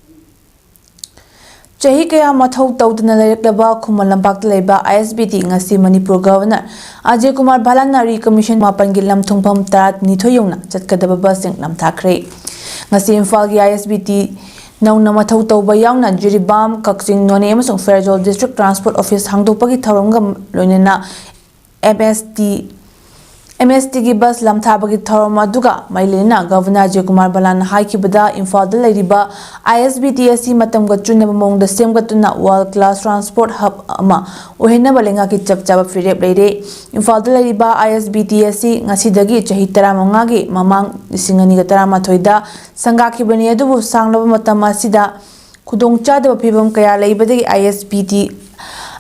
ꯆꯍꯤ ꯀꯌꯥ ꯃꯊꯧ ꯇꯧꯗꯅ ꯂꯩꯔꯛꯂꯕ ꯈꯨꯃꯟ ꯂꯝꯄꯥꯛꯇ ꯂꯩꯕ ꯑꯥꯏ ꯑꯦꯁ ꯕꯤ ꯇꯤ ꯉꯁꯤ ꯃꯅꯤꯄꯨꯔ ꯒꯚꯔꯅꯔ ꯑꯖꯦ ꯀꯨꯃꯥꯔ ꯚꯜꯂꯥꯟꯅ ꯔꯤꯀꯃꯤꯁꯟ ꯃꯥꯄꯟꯒꯤ ꯂꯝ ꯊꯨꯡꯐꯝ ꯇꯔꯥꯅꯤꯊꯣꯏ ꯌꯧꯅ ꯆꯠꯀꯗꯕ ꯕꯁꯁꯤꯡ ꯅꯝꯊꯥꯈ꯭ꯔꯦ꯫ ꯉꯁꯤ ꯏꯝꯐꯥꯜꯒꯤ ꯑꯥꯏ ꯑꯦꯁ ꯕꯤ ꯇꯤ ꯅꯧꯅ ꯃꯊꯧ ꯇꯧꯕ ꯌꯥꯎꯅ ꯖꯤꯔꯤꯕꯥꯝ, ꯀꯛꯆꯤꯡ, ꯅꯣꯅꯦ ꯑꯃꯁꯨꯡ ꯐꯦꯔꯖꯣꯜ ꯗꯤꯁꯇ꯭ꯔꯤꯛ ꯇ꯭ꯔꯥꯟꯁꯄꯣꯔꯠ ꯑꯣꯐꯤꯁ ꯍꯥꯡꯗꯣꯛꯄꯒꯤ ꯊꯧꯔꯝꯒ ꯂꯣꯏꯅꯅ ꯑꯦꯝ ꯑꯦꯁ ꯇꯤ ꯑꯦꯝ ꯑꯦꯁ ꯇꯤꯒꯤ ꯕꯁ ꯂꯝꯊꯥꯕꯒꯤ ꯊꯧꯔꯝ ꯑꯗꯨꯒ ꯃꯔꯤ ꯂꯩꯅꯅ ꯒꯚꯔꯅꯔ ꯑꯖꯦ ꯀꯨꯃꯥꯔ ꯚꯜꯂꯥꯟꯅ ꯍꯥꯏꯈꯤꯕꯗ, ꯏꯝꯐꯥꯜꯗ ꯂꯩꯔꯤꯕ ꯑꯥꯏ ꯑꯦꯁ ꯕꯤ ꯇꯤ ꯑꯁꯤ ꯃꯇꯝꯒ ꯆꯨꯅꯕ ꯃꯑꯣꯡꯗ ꯁꯦꯝꯒꯠꯇꯨꯅ ꯋꯥꯔꯜ ꯀ꯭ꯂꯥꯁ ꯇ꯭ꯔꯥꯟꯁꯄꯣꯔꯠ ꯍꯕ ꯑꯃ ꯑꯣꯏꯍꯟꯅꯕ ꯂꯩꯉꯥꯛꯀꯤ ꯆꯞ ꯆꯥꯕ ꯐꯤꯔꯦꯞ ꯂꯩꯔꯦ꯫ ꯏꯝꯐꯥꯜꯗ ꯂꯩꯔꯤꯕ ꯑꯥꯏ ꯑꯦꯁ ꯕꯤ ꯇꯤ ꯑꯁꯤ ꯉꯁꯤꯗꯒꯤ ꯆꯍꯤ ꯇꯔꯥꯃꯉꯥꯒꯤ ꯃꯃꯥꯡ, ꯂꯤꯁꯤꯡ ꯑꯅꯤꯒ ꯇꯔꯥꯃꯥꯊꯣꯏꯗ ꯁꯪꯒꯥꯈꯤꯕꯅꯤ, ꯑꯗꯨꯕꯨ ꯁꯥꯡꯂꯕ ꯃꯇꯝ ꯑꯁꯤꯗ ꯈꯨꯗꯣꯡꯆꯥꯗꯕ ꯐꯤꯕꯝ ꯀꯌꯥ ꯂꯩꯕꯗꯒꯤ ꯑꯥꯏ ꯑꯦꯁ ꯕꯤ ꯇꯤ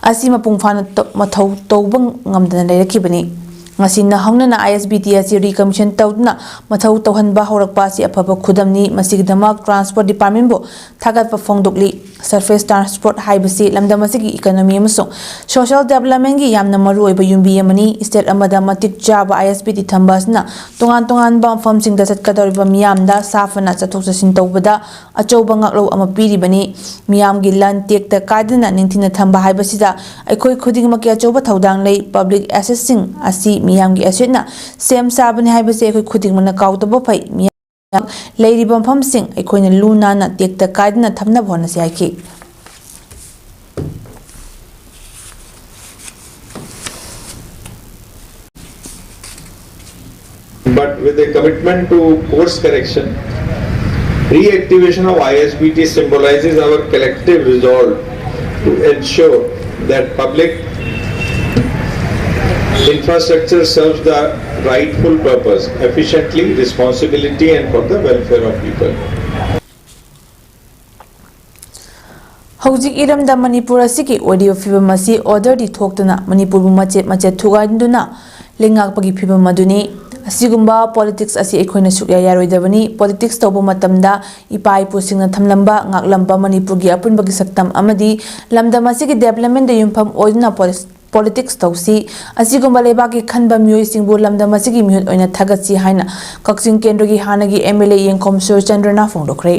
ꯑꯁꯤ ꯃꯄꯨꯡ ꯐꯥꯅ ꯇ-, ꯃꯊꯧ ꯇꯧꯕ ꯉꯝꯗꯅ ꯂꯩꯔꯛꯈꯤꯕꯅꯤ꯫ ꯉꯁꯤꯅ ꯍꯧꯅꯅ ꯑꯥꯏ ꯑꯦꯁ ꯕꯤ ꯇꯤ ꯑꯁꯤ ꯔꯤꯀꯃꯤꯁꯟ ꯇꯧꯗꯨꯅ ꯃꯊꯧ ꯇꯧꯍꯟꯕ ꯍꯧꯔꯛꯄ ꯑꯁꯤ ꯑꯐꯕ ꯈꯨꯗꯝꯅꯤ꯫ ꯃꯁꯤꯒꯤꯗꯃꯛ ꯇ꯭ꯔꯥꯟꯁꯄꯣꯔꯠ ꯗꯤꯄꯥꯔꯠꯃꯦꯟꯕꯨ ꯊꯥꯒꯠꯄ ꯐꯣꯡꯗꯣꯛꯂꯤ꯫ ꯁꯔꯐꯦꯁ ꯇ꯭ꯔꯥꯟꯁꯄꯣꯔꯠ ꯍꯥꯏꯕꯁꯤ ꯂꯝꯗꯝ ꯑꯁꯤꯒꯤ ꯏꯀꯣꯅꯣꯃꯤ ꯑꯃꯁꯨꯡ ꯁꯣꯁꯤꯌꯦꯜ ꯗꯤꯕ꯭ꯂꯞꯃꯦꯟꯒꯤ ꯌꯥꯝꯅ ꯃꯔꯨꯑꯣꯏꯕ ꯌꯨꯝꯕꯤ ꯑꯃꯅꯤ꯫ ꯁ꯭ꯇꯦꯠ ꯑꯃꯗ ꯃꯇꯤꯛ ꯆꯥꯕ ꯑꯥꯏ ꯑꯦꯁ ꯕꯤ ꯇꯤ ꯊꯝꯕ ꯑꯁꯤꯅ ꯇꯣꯉꯥꯟ ꯇꯣꯉꯥꯟꯕ ꯃꯐꯝꯁꯤꯡꯗ ꯆꯠꯀꯗꯧꯔꯤꯕ ꯃꯤꯌꯥꯝꯗ ꯁꯥꯐꯅ ꯆꯠꯊꯣꯛ ꯆꯠꯁꯤꯟ ꯇꯧꯕꯗ ꯑꯆꯧꯕ ꯉꯥꯛꯂꯧ ꯑꯃ ꯄꯤꯔꯤꯕꯅꯤ꯫ ꯃꯤꯌꯥꯝꯒꯤ ꯂꯟ ꯇꯦꯛꯇ ꯀꯥꯏꯗꯅ ꯅꯤꯡꯊꯤꯅ ꯊꯝꯕ ꯍꯥꯏꯕꯁꯤꯗ ꯑꯩꯈꯣꯏ ꯈꯨꯗꯤꯡꯃꯛꯀꯤ ꯑꯆꯧꯕ ꯊꯧꯗꯥꯡ ꯂꯩ꯫ ꯄꯕ꯭ꯂꯤꯛ ꯑꯦꯁꯦꯠꯁꯤꯡ ꯑꯁꯤ ꯃꯤꯌꯥꯝꯒꯤ ꯑꯦꯁꯦꯠꯅ ꯁꯦꯝ ꯁꯥꯕꯅꯤ ꯍꯥꯏꯕꯁꯤ ꯑꯩꯈꯣꯏ ꯈꯨꯗꯤꯡꯃꯛꯅ ꯀꯥꯎꯗꯕ ꯐꯩ꯫ ꯃꯤꯌꯥꯝ ꯂꯩꯔꯤꯕ ꯃꯐꯝꯁꯤꯡ ꯑꯩꯈꯣꯏꯅ ꯂꯨ ꯅꯥꯟꯅ ꯇꯦꯛꯇ ꯀꯥꯏꯗꯅ ꯊꯝꯅꯕ ꯍꯣꯠꯅꯁꯤ ꯍꯥꯏꯈꯤ꯫ But with a commitment to course correction, reactivation of I S B T symbolizes our collective resolve to ensure that public infrastructure serves the rightful purpose efficiently, responsibility, and for the welfare of people. ꯍꯧꯖꯤꯛ ꯏꯔꯝꯗꯝ ꯃꯅꯤꯄꯨꯔ ꯑꯁꯤꯒꯤ ꯑꯣꯏꯔꯤꯕ ꯐꯤꯕꯝ ꯑꯁꯤ ꯑꯣꯔꯗꯔꯗꯤ ꯊꯣꯛꯇꯅ ꯃꯅꯤꯄꯨꯔꯕꯨ ꯃꯆꯦꯠ ꯃꯆꯦꯠ ꯊꯨꯒꯥꯏꯗꯨꯅ ꯂꯩꯉꯥꯛꯄꯒꯤ ꯐꯤꯕꯝ ꯑꯗꯨꯅꯤ꯫ ꯑꯁꯤꯒꯨꯝꯕ ꯄꯣꯂꯤꯇꯤꯛꯁ ꯑꯁꯤ ꯑꯩꯈꯣꯏꯅ ꯁꯨꯛꯌꯥ ꯌꯥꯔꯣꯏꯗꯕꯅꯤ꯫ ꯄꯣꯂꯤꯇꯤꯛꯁ ꯇꯧꯕ ꯃꯇꯝꯗ ꯏꯄꯥ ꯏꯄꯨꯁꯤꯡꯅ ꯊꯝꯂꯝꯕ, ꯉꯥꯛꯂꯝꯕ ꯃꯅꯤꯄꯨꯔꯒꯤ ꯑꯄꯨꯟꯕꯒꯤ ꯁꯛꯇꯝ ꯑꯃꯗꯤ ꯂꯝꯗꯝ ꯑꯁꯤꯒꯤ ꯗꯦꯕꯂꯞꯃꯦꯟꯗ ꯌꯨꯝꯐꯝ ꯑꯣꯏꯗꯨꯅ ꯄꯣꯂꯤꯁ-, ꯄꯣꯂꯤꯇꯤꯛꯁ ꯇꯧꯁꯤ, ꯑꯁꯤꯒꯨꯝꯕ ꯂꯩꯕꯥꯛꯀꯤ ꯈꯟꯕ ꯃꯤꯑꯣꯏꯁꯤꯡꯕꯨ ꯂꯝꯗꯝ ꯑꯁꯤꯒꯤ ꯃꯤꯍꯨꯠ ꯑꯣꯏꯅ ꯊꯥꯒꯠꯁꯤ ꯍꯥꯏꯅ ꯀꯛꯆꯤꯡ ꯀꯦꯟꯗ꯭ꯔꯒꯤ ꯍꯥꯟꯅꯒꯤ ꯑꯦꯝ ꯑꯦꯜ ꯑꯦ ꯌꯦꯡꯈꯣꯝ ꯁꯨꯔꯆꯟꯗ꯭ꯔꯅ ꯐꯣꯡꯗꯣꯛꯈ꯭ꯔꯦ꯫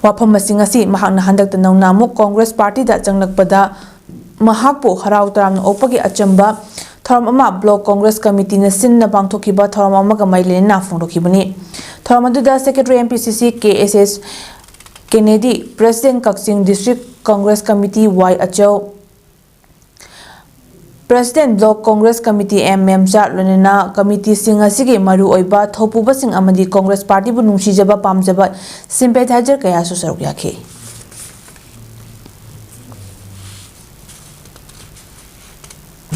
ꯋꯥꯐꯝ ꯑꯁꯤꯡ ꯑꯁꯤ ꯃꯍꯥꯛꯅ ꯍꯟꯗꯛꯇ ꯅꯧꯅ ꯑꯃꯨꯛ ꯀꯣꯡꯒ꯭ꯔꯦꯁ ꯄꯥꯔꯇꯤꯗ ꯆꯪꯂꯛꯄꯗ ꯃꯍꯥꯛꯄꯨ ꯍꯔꯥꯎ ꯇꯔꯥꯝꯅ ꯑꯣꯛꯄꯒꯤ ꯑꯆꯝꯕ ꯊꯧꯔꯝ ꯑꯃ ꯕ꯭ꯂꯣꯛ ꯀꯣꯡꯒ꯭ꯔꯦꯁ ꯀꯃꯤꯇꯤꯅ ꯁꯤꯟꯅ ꯄꯥꯡꯊꯣꯛꯈꯤꯕ ꯊꯧꯔꯝ ꯑꯃꯒ ꯃꯔꯤ ꯂꯩꯅꯅ ꯐꯣꯡꯗꯣꯛꯈꯤꯕꯅꯤ꯫ ꯊꯧꯔꯝ ꯑꯗꯨꯗ secretary M P C C K S S Kennedy, president Kakching district congress committee Y Achou, president block congress committee M Memcha, ꯂꯣꯏꯅꯅ ꯀꯃꯤꯇꯤꯁꯤꯡ ꯑꯁꯤꯒꯤ ꯃꯔꯨꯑꯣꯏꯕ ꯊꯧꯄꯨꯕꯁꯤꯡ ꯑꯃꯗꯤ ꯀꯣꯡꯒ꯭ꯔꯦꯁ ꯄꯥꯔꯇꯤꯕꯨ ꯅꯨꯡꯁꯤꯖꯕ ꯄꯥꯝꯖꯕ ꯁꯤꯝꯄꯦꯊꯥꯏꯖꯔ ꯀꯌꯥꯁꯨ ꯁꯔꯨꯛ ꯌꯥꯈꯤ꯫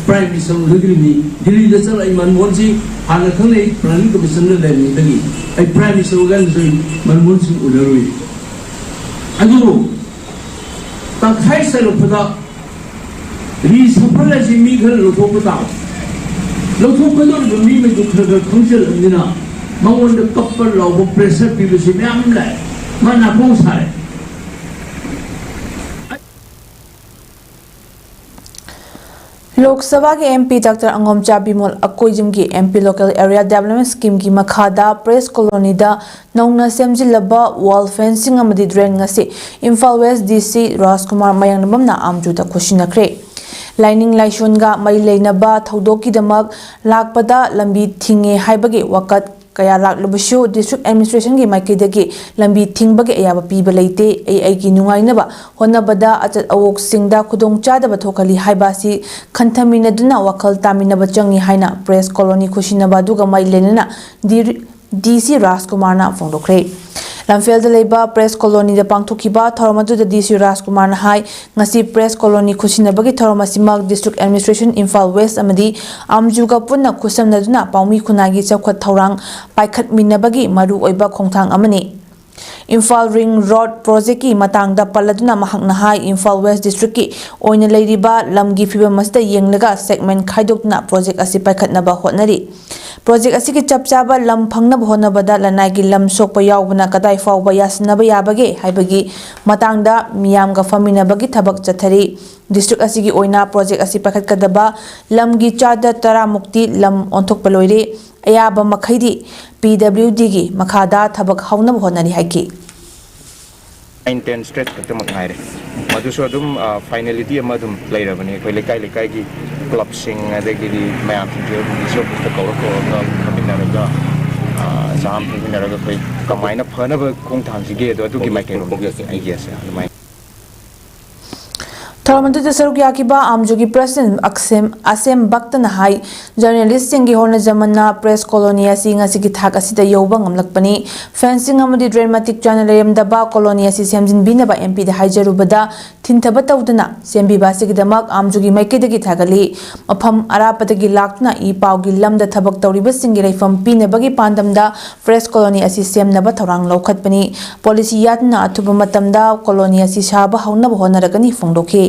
ꯄ꯭ꯔꯥꯏꯝ ꯃꯤꯅꯤꯁꯇꯔ ꯑꯣꯏꯔꯛꯇ꯭ꯔꯤꯕꯅꯤ꯫ ꯗꯤꯜꯂꯤꯗ ꯆꯠꯂꯛꯏ ꯃꯟꯃꯣꯍꯟ ꯁꯤꯡ ꯍꯥꯟꯅ ꯈꯪꯅꯩ, ꯄ꯭ꯂꯥꯅꯤꯡ ꯀꯃꯤꯁꯟꯗ ꯂꯩꯔꯤꯉꯩꯗꯒꯤ꯫ ꯑꯩ ꯄ꯭ꯔꯥꯏꯝ ꯃꯤꯅꯤꯁꯇꯔ ꯑꯣꯏꯔꯀꯥꯟꯗꯁꯨ ꯑꯩ ꯃꯟꯃꯣꯍꯟ ꯁꯤꯡ ꯎꯅꯔꯨꯏ꯫ ꯑꯗꯨꯕꯨ ꯇꯪꯈꯥꯏ ꯆꯜꯂꯛꯄꯗ ꯔꯤꯁꯐꯜ ꯑꯁꯤ ꯃꯤ ꯈꯔ ꯂꯧꯊꯣꯛꯄ ꯇꯥꯕ꯫ ꯂꯧꯊꯣꯛꯀꯗꯧꯔꯤꯕ ꯃꯤꯈꯩꯗꯨ ꯈꯔ ꯈꯔ ꯈꯪꯖꯤꯜꯂꯕꯅꯤꯅ ꯃꯉꯣꯟꯗ ꯀꯞꯄ ꯂꯥꯎꯕ ꯄ꯭ꯔꯦꯁꯔ ꯄꯤꯕꯁꯤ ꯃꯌꯥꯝ ꯑꯃ ꯂꯥꯛꯑꯦ꯫ ꯃꯥ ꯅꯥꯀꯣꯡ ꯁꯥꯔꯦ꯫ ꯂꯣꯛ ꯁꯚꯥꯒꯤ M P doctor Angomcha Bimol ꯑꯀꯣꯏꯖꯝꯒꯤ M P local area development ꯁ꯭ꯀꯤꯝꯒꯤ ꯃꯈꯥꯗ ꯄ꯭ꯔꯦꯁ ꯀꯣꯂꯣꯅꯤꯗ ꯅꯧꯅ ꯁꯦꯝꯖꯤꯜꯂꯕ ꯋꯥꯜ ꯐꯦꯟꯁꯤꯡ ꯑꯃꯗꯤ ꯗ꯭ꯔꯦꯟ ꯉꯁꯤ ꯏꯝꯐꯥꯜ ꯋꯦꯁ ꯗꯤ ꯁꯤ ꯔꯥꯖꯀꯨꯃꯥꯔ ꯃꯌꯥꯡꯅꯕꯝꯅ ꯑꯥꯝꯆꯨꯗ ꯈꯨꯠꯁꯤꯟꯅꯈ꯭ꯔꯦ꯫ ꯂꯥꯏꯅꯤꯡ ꯂꯥꯏꯁꯣꯟꯒ ꯃꯔꯤ ꯂꯩꯅꯕ ꯊꯧꯗꯣꯛꯀꯤꯗꯃꯛ ꯂꯥꯛꯄꯗ ꯂꯝꯕꯤ ꯊꯤꯡꯉꯦ ꯍꯥꯏꯕꯒꯤ ꯋꯥꯀꯠ ꯀꯌꯥ ꯂꯥꯛꯂꯕꯁꯨ ꯗꯤꯁꯇ꯭ꯔꯤꯛ ꯑꯦꯗꯃꯤꯅꯤꯁꯇ꯭ꯔꯦꯁꯟꯒꯤ ꯃꯥꯏꯀꯩꯗꯒꯤ ꯂꯝꯕꯤ ꯊꯤꯡꯕꯒꯤ ꯑꯌꯥꯕ ꯄꯤꯕ ꯂꯩꯇꯦ꯫ ꯑꯩ ꯑꯩꯒꯤ ꯅꯨꯡꯉꯥꯏꯅꯕ ꯍꯣꯠꯅꯕꯗ ꯑꯆꯠ ꯑꯋꯣꯛꯁꯤꯡꯗ ꯈꯨꯗꯣꯡꯆꯥꯗꯕ ꯊꯣꯛꯍꯜꯂꯤ ꯍꯥꯏꯕ ꯑꯁꯤ ꯈꯟꯊꯃꯤꯟꯅꯗꯨꯅ ꯋꯥꯈꯜ ꯇꯥꯃꯤꯟꯅꯕ ꯆꯪꯏ ꯍꯥꯏꯅ ꯄ꯭ꯔꯦꯁ ꯀꯣꯂꯣꯅꯤ ꯈꯨꯠꯁꯤꯟꯅꯕ ꯑꯗꯨꯒ ꯃꯔꯤ ꯂꯩꯅꯅ ꯗꯤ ꯁꯤ ꯔꯥꯖꯀꯨꯃꯥꯔꯅ ꯐꯣꯡꯗꯣꯛꯈ꯭ꯔꯦ꯫ ꯂꯝꯐꯦꯜꯗ ꯂꯩꯕ ꯄ꯭ꯔꯦꯁ ꯀꯣꯂꯣꯅꯤꯗ ꯄꯥꯡꯊꯣꯛꯈꯤꯕ ꯊꯧꯔꯝ ꯑꯗꯨꯗ ꯗꯤ ꯁꯤ ꯔꯥꯖꯀꯨꯃꯥꯔꯅ ꯍꯥꯏ, ꯉꯁꯤ ꯄ꯭ꯔꯦꯁ ꯀꯣꯂꯣꯅꯤ ꯈꯨꯠꯁꯤꯟꯅꯕꯒꯤ ꯊꯧꯔꯝ ꯑꯁꯤꯃꯛ ꯗꯤꯁꯇ꯭ꯔꯤꯛ ꯑꯦꯗꯃꯤꯅꯤꯁꯇ꯭ꯔꯦꯁꯟ ꯏꯝꯐꯥꯜ ꯋꯦꯁ ꯑꯃꯗꯤ ꯑꯥꯝꯖꯨꯒ ꯄꯨꯟꯅ ꯈꯨꯠꯁꯝꯅꯗꯨꯅ ꯄꯥꯎꯃꯤ ꯈꯨꯟꯅꯥꯏꯒꯤ ꯆꯥꯎꯈꯠ ꯊꯧꯔꯥꯡ ꯄꯥꯏꯈꯠꯃꯤꯟꯅꯕꯒꯤ ꯃꯔꯨꯑꯣꯏꯕ ꯈꯣꯡꯊꯥꯡ ꯑꯃꯅꯤ꯫ ꯏꯝꯐꯥꯜ ꯔꯤꯡ ꯔꯣꯗ ꯄ꯭ꯔꯣꯖꯦꯛꯀꯤ ꯃꯇꯥꯡꯗ ꯄꯜꯂꯗꯨꯅ ꯃꯍꯥꯛꯅ ꯍꯥꯏ, ꯏꯝꯐꯥꯜ ꯋꯦꯁ ꯗꯤꯁꯇ꯭ꯔꯤꯛꯀꯤ ꯑꯣꯏꯅ ꯂꯩꯔꯤꯕ ꯂꯝꯒꯤ ꯐꯤꯕꯝ ꯑꯁꯤꯗ ꯌꯦꯡꯂꯒ ꯁꯦꯒꯃꯦꯟ ꯈꯥꯏꯗꯣꯛꯇꯨꯅ ꯄ꯭ꯔꯣꯖꯦꯛ ꯑꯁꯤ ꯄꯥꯏꯈꯠꯅꯕ ꯍꯣꯠꯅꯔꯤ꯫ ꯄ꯭ꯔꯣꯖꯦꯛ ꯑꯁꯤꯒꯤ ꯆꯞ ꯆꯥꯕ ꯂꯝ ꯐꯪꯅꯕ ꯍꯣꯠꯅꯕꯗ ꯂꯅꯥꯏꯒꯤ ꯂꯝ ꯁꯣꯛꯄ ꯌꯥꯎꯕꯅ ꯀꯗꯥꯏ ꯐꯥꯎꯕ ꯌꯥꯁꯤꯟꯅꯕ ꯌꯥꯕꯒꯦ ꯍꯥꯏꯕꯒꯤ ꯃꯇꯥꯡꯗ ꯃꯤꯌꯥꯝꯒ ꯐꯝꯃꯤꯟꯅꯕꯒꯤ ꯊꯕꯛ ꯆꯠꯊꯔꯤ꯫ ꯗꯤꯁꯇ꯭ꯔꯤꯛ ꯑꯁꯤꯒꯤ ꯑꯣꯏꯅ ꯄ꯭ꯔꯣꯖꯦꯛ ꯑꯁꯤ ꯄꯥꯏꯈꯠꯀꯗꯕ ꯂꯝꯒꯤ ꯆꯥꯗ ꯇꯔꯥ ꯃꯨꯛꯇꯤ ꯂꯝ ꯑꯣꯟꯊꯣꯛꯄ ꯂꯣꯏꯔꯦ꯫ ꯑꯌꯥꯕ ꯃꯈꯩꯗꯤ ꯄꯤ ꯗꯕ꯭ꯂꯤꯎ ꯗꯤꯒꯤ ꯃꯈꯥꯗ ꯊꯕꯛ ꯍꯧꯅꯕ ꯍꯣꯠꯅꯔꯤ ꯍꯥꯏꯈꯤ꯫ ꯅꯥꯏꯟ ꯇꯦꯟ ꯁ꯭ꯇ꯭ꯔꯦꯠ ꯈꯛꯇꯃꯛ ꯉꯥꯏꯔꯦ꯫ ꯃꯗꯨꯁꯨ ꯑꯗꯨꯝ ꯐꯥꯏꯅꯦꯂꯤꯇꯤ ꯑꯃ ꯑꯗꯨꯝ ꯂꯩꯔꯕꯅꯤ꯫ ꯑꯩꯈꯣꯏ ꯂꯩꯀꯥꯏ ꯂꯩꯀꯥꯏꯒꯤ ꯀ꯭ꯂꯕꯁꯤꯡ ꯑꯗꯒꯤꯗꯤ ꯃꯌꯥꯝꯁꯤꯡꯁꯨ ꯑꯗꯨꯝ ꯗꯤ ꯁꯤ ꯑꯣꯐꯤꯁꯇ ꯀꯧꯔ ꯀꯧꯔꯒ ꯐꯝꯃꯤꯟꯅꯔꯒ ꯆꯥ ꯑꯃ ꯊꯛꯃꯤꯟꯅꯔꯒ ꯑꯩꯈꯣꯏ ꯀꯃꯥꯏꯅ ꯐꯅꯕ ꯈꯣꯡꯊꯥꯡꯁꯤꯒꯦ ꯑꯗꯣ ꯑꯗꯨꯒꯤ ꯃꯥꯏꯀꯩꯔꯣꯝꯗꯒꯤ ꯑꯩꯒꯤ ꯑꯁꯦ ꯑꯗꯨꯃꯥꯏꯅ꯫ ꯊꯧꯔꯝ ꯑꯗꯨꯗ ꯁꯔꯨꯛ ꯌꯥꯈꯤꯕ ꯑꯥꯝꯖꯨꯒꯤ ꯄ꯭ꯔꯁꯤꯗꯦꯟ ꯑꯁꯦꯝ ꯑꯁꯦꯝ ꯚꯛꯇꯅ ꯍꯥꯏ, ꯖꯔꯅꯦꯂꯤꯁꯁꯤꯡꯒꯤ ꯍꯣꯠꯅꯖꯃꯟꯅ ꯄ꯭ꯔꯦꯁ ꯀꯣꯂꯣꯅꯤ ꯑꯁꯤ ꯉꯁꯤꯒꯤ ꯊꯥꯛ ꯑꯁꯤꯗ ꯌꯧꯕ ꯉꯝꯂꯛꯄꯅꯤ꯫ ꯐꯦꯟꯁꯤꯡ ꯑꯃꯗꯤ ꯗ꯭ꯔꯦꯟ ꯃꯇꯤꯛ ꯆꯥꯅ ꯂꯩꯔꯝꯗꯕ ꯀꯣꯂꯣꯅꯤ ꯑꯁꯤ ꯁꯦꯝꯖꯤꯟꯕꯤꯅꯕ ꯑꯦꯝ ꯄꯤꯗ ꯍꯥꯏꯖꯔꯨꯕꯗ ꯊꯤꯟꯊꯕ ꯇꯧꯗꯨꯅ ꯁꯦꯝꯕꯤꯕ ꯑꯁꯤꯒꯤꯗꯃꯛ ꯑꯥꯝꯖꯨꯒꯤ ꯃꯥꯏꯀꯩꯗꯒꯤ ꯊꯥꯒꯠꯂꯤ꯫ ꯃꯐꯝ ꯑꯔꯥꯞꯄꯗꯒꯤ ꯂꯥꯛꯇꯨꯅ ꯏ ꯄꯥꯎꯒꯤ ꯂꯝꯗ ꯊꯕꯛ ꯇꯧꯔꯤꯕꯁꯤꯡꯒꯤ ꯂꯩꯐꯝ ꯄꯤꯅꯕꯒꯤ ꯄꯥꯟꯗꯝꯗ ꯄ꯭ꯔꯦꯁ ꯀꯣꯂꯣꯅꯤ ꯑꯁꯤ ꯁꯦꯝꯅꯕ ꯊꯧꯔꯥꯡ ꯂꯧꯈꯠꯄꯅꯤ꯫ ꯄꯣꯂꯤꯁꯤ ꯌꯥꯠꯇꯨꯅ ꯑꯊꯨꯕ ꯃꯇꯝꯗ ꯀꯣꯂꯣꯅꯤ ꯑꯁꯤ ꯁꯥꯕ ꯍꯧꯅꯕ ꯍꯣꯠꯅꯔꯒꯅꯤ ꯐꯣꯡꯗꯣꯛꯈꯤ꯫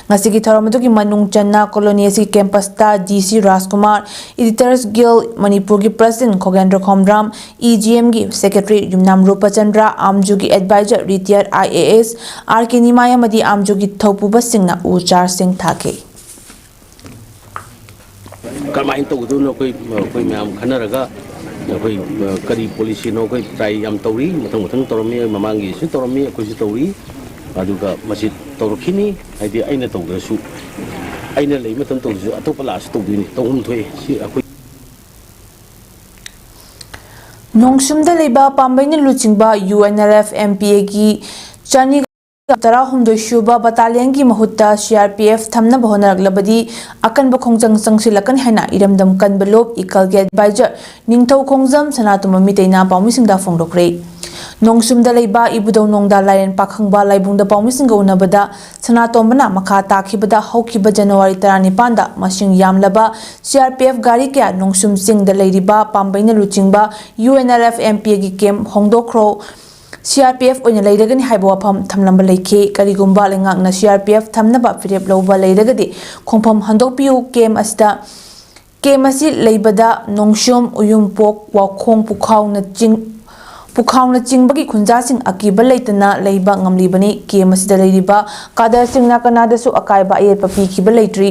ꯉꯁꯤꯒꯤ ꯊꯧꯔꯝ ꯑꯗꯨꯒꯤ ꯃꯅꯨꯡ ꯆꯟꯅ ꯀꯣꯂꯣꯅꯤ ꯑꯁꯤꯒꯤ ꯀꯦꯝꯄꯁꯇ ꯗꯤ ꯁꯤ ꯔꯥꯖꯀꯨꯃꯥꯔ, ꯏꯗꯤꯇꯔꯁ ꯒꯤꯜ ꯃꯅꯤꯄꯨꯔꯒꯤ president Khogendra Khomdram, E G ꯑꯦꯝꯒꯤ ꯁꯦꯀ꯭ꯔꯦꯇꯔꯤ ꯌꯨꯝꯅꯥꯝ ꯔꯨꯄꯆꯟꯗ꯭ꯔ, ꯑꯥꯝꯖꯨꯒꯤ adviser retired I A S R K Nimai ꯑꯃꯗꯤ ꯑꯥꯝꯖꯨꯒꯤ ꯊꯧꯄꯨꯕꯁꯤꯡꯅ ꯎ ꯆꯥꯔꯁꯤꯡ ꯊꯥꯈꯤ꯫ ꯀꯔꯝꯍꯥꯏꯅ ꯇꯧꯒꯗꯕꯅꯣ ꯑꯩꯈꯣꯏ ꯑꯩꯈꯣꯏ ꯃꯌꯥꯝ ꯈꯟꯅꯔꯒ ꯑꯩꯈꯣꯏ ꯀꯔꯤ ꯄꯣꯂꯤꯁꯤꯅꯣ ꯑꯩꯈꯣꯏ ꯇ꯭ꯔꯥꯏ ꯌꯥꯝ ꯇꯧꯔꯤ꯫ ꯃꯊꯪ ꯃꯊꯪ ꯇꯧꯔꯝꯃꯤ꯫ ꯃꯃꯥꯡꯒꯤꯁꯨ ꯇꯧꯔꯝꯃꯤ, ꯑꯩꯈꯣꯏꯁꯨ ꯇꯧꯔꯤ꯫ ꯑꯗꯨꯒ ꯃꯁꯤ ꯇꯧꯔꯛꯈꯤꯅꯤ꯫ ꯍꯥꯏꯗꯤ ꯑꯩꯅ ꯇꯧꯗ꯭ꯔꯁꯨ, ꯑꯩꯅ ꯂꯩ ꯃꯇꯝ ꯇꯧꯗ꯭ꯔꯁꯨ ꯑꯇꯣꯞꯄ ꯂꯥꯛꯑꯁꯨ ꯇꯧꯗꯣꯏꯅꯤ꯫ ꯇꯧꯐꯝ ꯊꯣꯛꯑꯦ꯫ ꯁꯤ ꯑꯩꯈꯣꯏ ꯅꯣꯡꯁꯨꯝꯗ ꯂꯩꯕ ꯄꯥꯝꯕꯩꯅ ꯂꯨꯆꯤꯡꯕ U N L F M P ꯑꯦꯒꯤ ꯆꯅꯤ ꯇꯔꯥꯍꯨꯝꯗꯣꯏ ꯁꯨꯕ ꯕꯇꯥꯂꯤꯌꯟꯒꯤ ꯃꯍꯨꯠꯇ ꯁꯤ ꯑꯥꯔ ꯄꯤ ꯑꯦꯐ ꯊꯝꯅꯕ ꯍꯣꯠꯅꯔꯛꯂꯕꯗꯤ ꯑꯀꯟꯕ ꯈꯣꯡꯖꯪ ꯆꯪꯁꯤꯜꯂꯛꯀꯅꯤ ꯍꯥꯏꯅ ꯏꯔꯝꯗꯝ ꯀꯟꯕ ꯂꯨꯞ ꯏꯀꯜꯒꯤ ꯑꯦꯗꯚꯥꯏꯖꯔ ꯅꯤꯡꯊꯧ ꯈꯣꯡꯖꯝ ꯁꯅꯥꯇꯣꯝꯕ ꯃꯤꯇꯩꯅ ꯄꯥꯎꯃꯤꯁꯤꯡꯗ ꯐꯣꯡꯗꯣꯛꯈ꯭ꯔꯦ꯫ ꯅꯣꯡꯁꯨꯝꯗ ꯂꯩꯕ ꯏꯕꯨꯙꯧ ꯅꯣꯡꯗꯥ ꯂꯥꯏꯔꯦꯟ ꯄꯥꯈꯪꯕ ꯂꯥꯏꯕꯨꯡꯗ ꯄꯥꯎꯃꯤꯁꯤꯡꯒ ꯎꯅꯕꯗ ꯁꯅꯥꯇꯣꯝꯕꯅ ꯃꯈꯥ ꯇꯥꯈꯤꯕꯗ ꯍꯧꯈꯤꯕ ꯖꯅꯋꯥꯔꯤ ꯇꯔꯥꯅꯤꯄꯥꯟꯗ ꯃꯁꯤꯡ ꯌꯥꯝꯂꯕ ꯁꯤ ꯑꯥꯔ ꯄꯤ ꯑꯦꯐ ꯒꯥꯔꯤ ꯀꯌꯥ ꯅꯣꯡꯁꯨꯝ ꯆꯤꯡꯗ ꯂꯩꯔꯤꯕ ꯄꯥꯝꯕꯩꯅ ꯂꯨꯆꯤꯡꯕ U N L F M P ꯑꯦꯒꯤ ꯀꯦꯝꯞ ꯍꯣꯡꯗꯣꯛꯈ꯭ꯔꯣ, ꯁꯤ ꯑꯥꯔ ꯄꯤ ꯑꯦꯐ ꯑꯣꯏꯅ ꯂꯩꯔꯒꯅꯤ ꯍꯥꯏꯕ ꯋꯥꯐꯝ ꯊꯝꯂꯝꯕ ꯂꯩꯈꯤ꯫ ꯀꯔꯤꯒꯨꯝꯕ ꯂꯩꯉꯥꯛꯅ ꯁꯤ ꯑꯥꯔ ꯄꯤ ꯑꯦꯐ ꯊꯝꯅꯕ ꯐꯤꯔꯦꯞ ꯂꯧꯕ ꯂꯩꯔꯒꯗꯤ ꯈꯣꯡꯐꯝ ꯍꯟꯗꯣꯛꯄꯤꯌꯨ꯫ ꯀꯦꯝꯞ ꯑꯁꯤꯗ ꯀꯦꯝꯞ ꯑꯁꯤ ꯂꯩꯕꯗ ꯅꯣꯡꯁꯨꯝ, ꯎꯌꯨꯝꯄꯣꯛ, ꯋꯥꯈꯣꯡ, ꯄꯨꯈꯥꯎꯅꯆꯤꯡ-, ꯄꯨꯈꯥꯎꯅꯆꯤꯡꯕꯒꯤ ꯈꯨꯟꯖꯥꯁꯤꯡ ꯑꯀꯤꯕ ꯂꯩꯇꯅ ꯂꯩꯕ ꯉꯝꯂꯤꯕꯅꯤ꯫ ꯀꯦꯝ ꯑꯁꯤꯗ ꯂꯩꯔꯤꯕ ꯀꯥꯗꯔꯁꯤꯡꯅ ꯀꯅꯥꯗꯁꯨ ꯑꯀꯥꯏꯕ ꯑꯌꯦꯠꯄ ꯄꯤꯈꯤꯕ ꯂꯩꯇ꯭ꯔꯤ꯫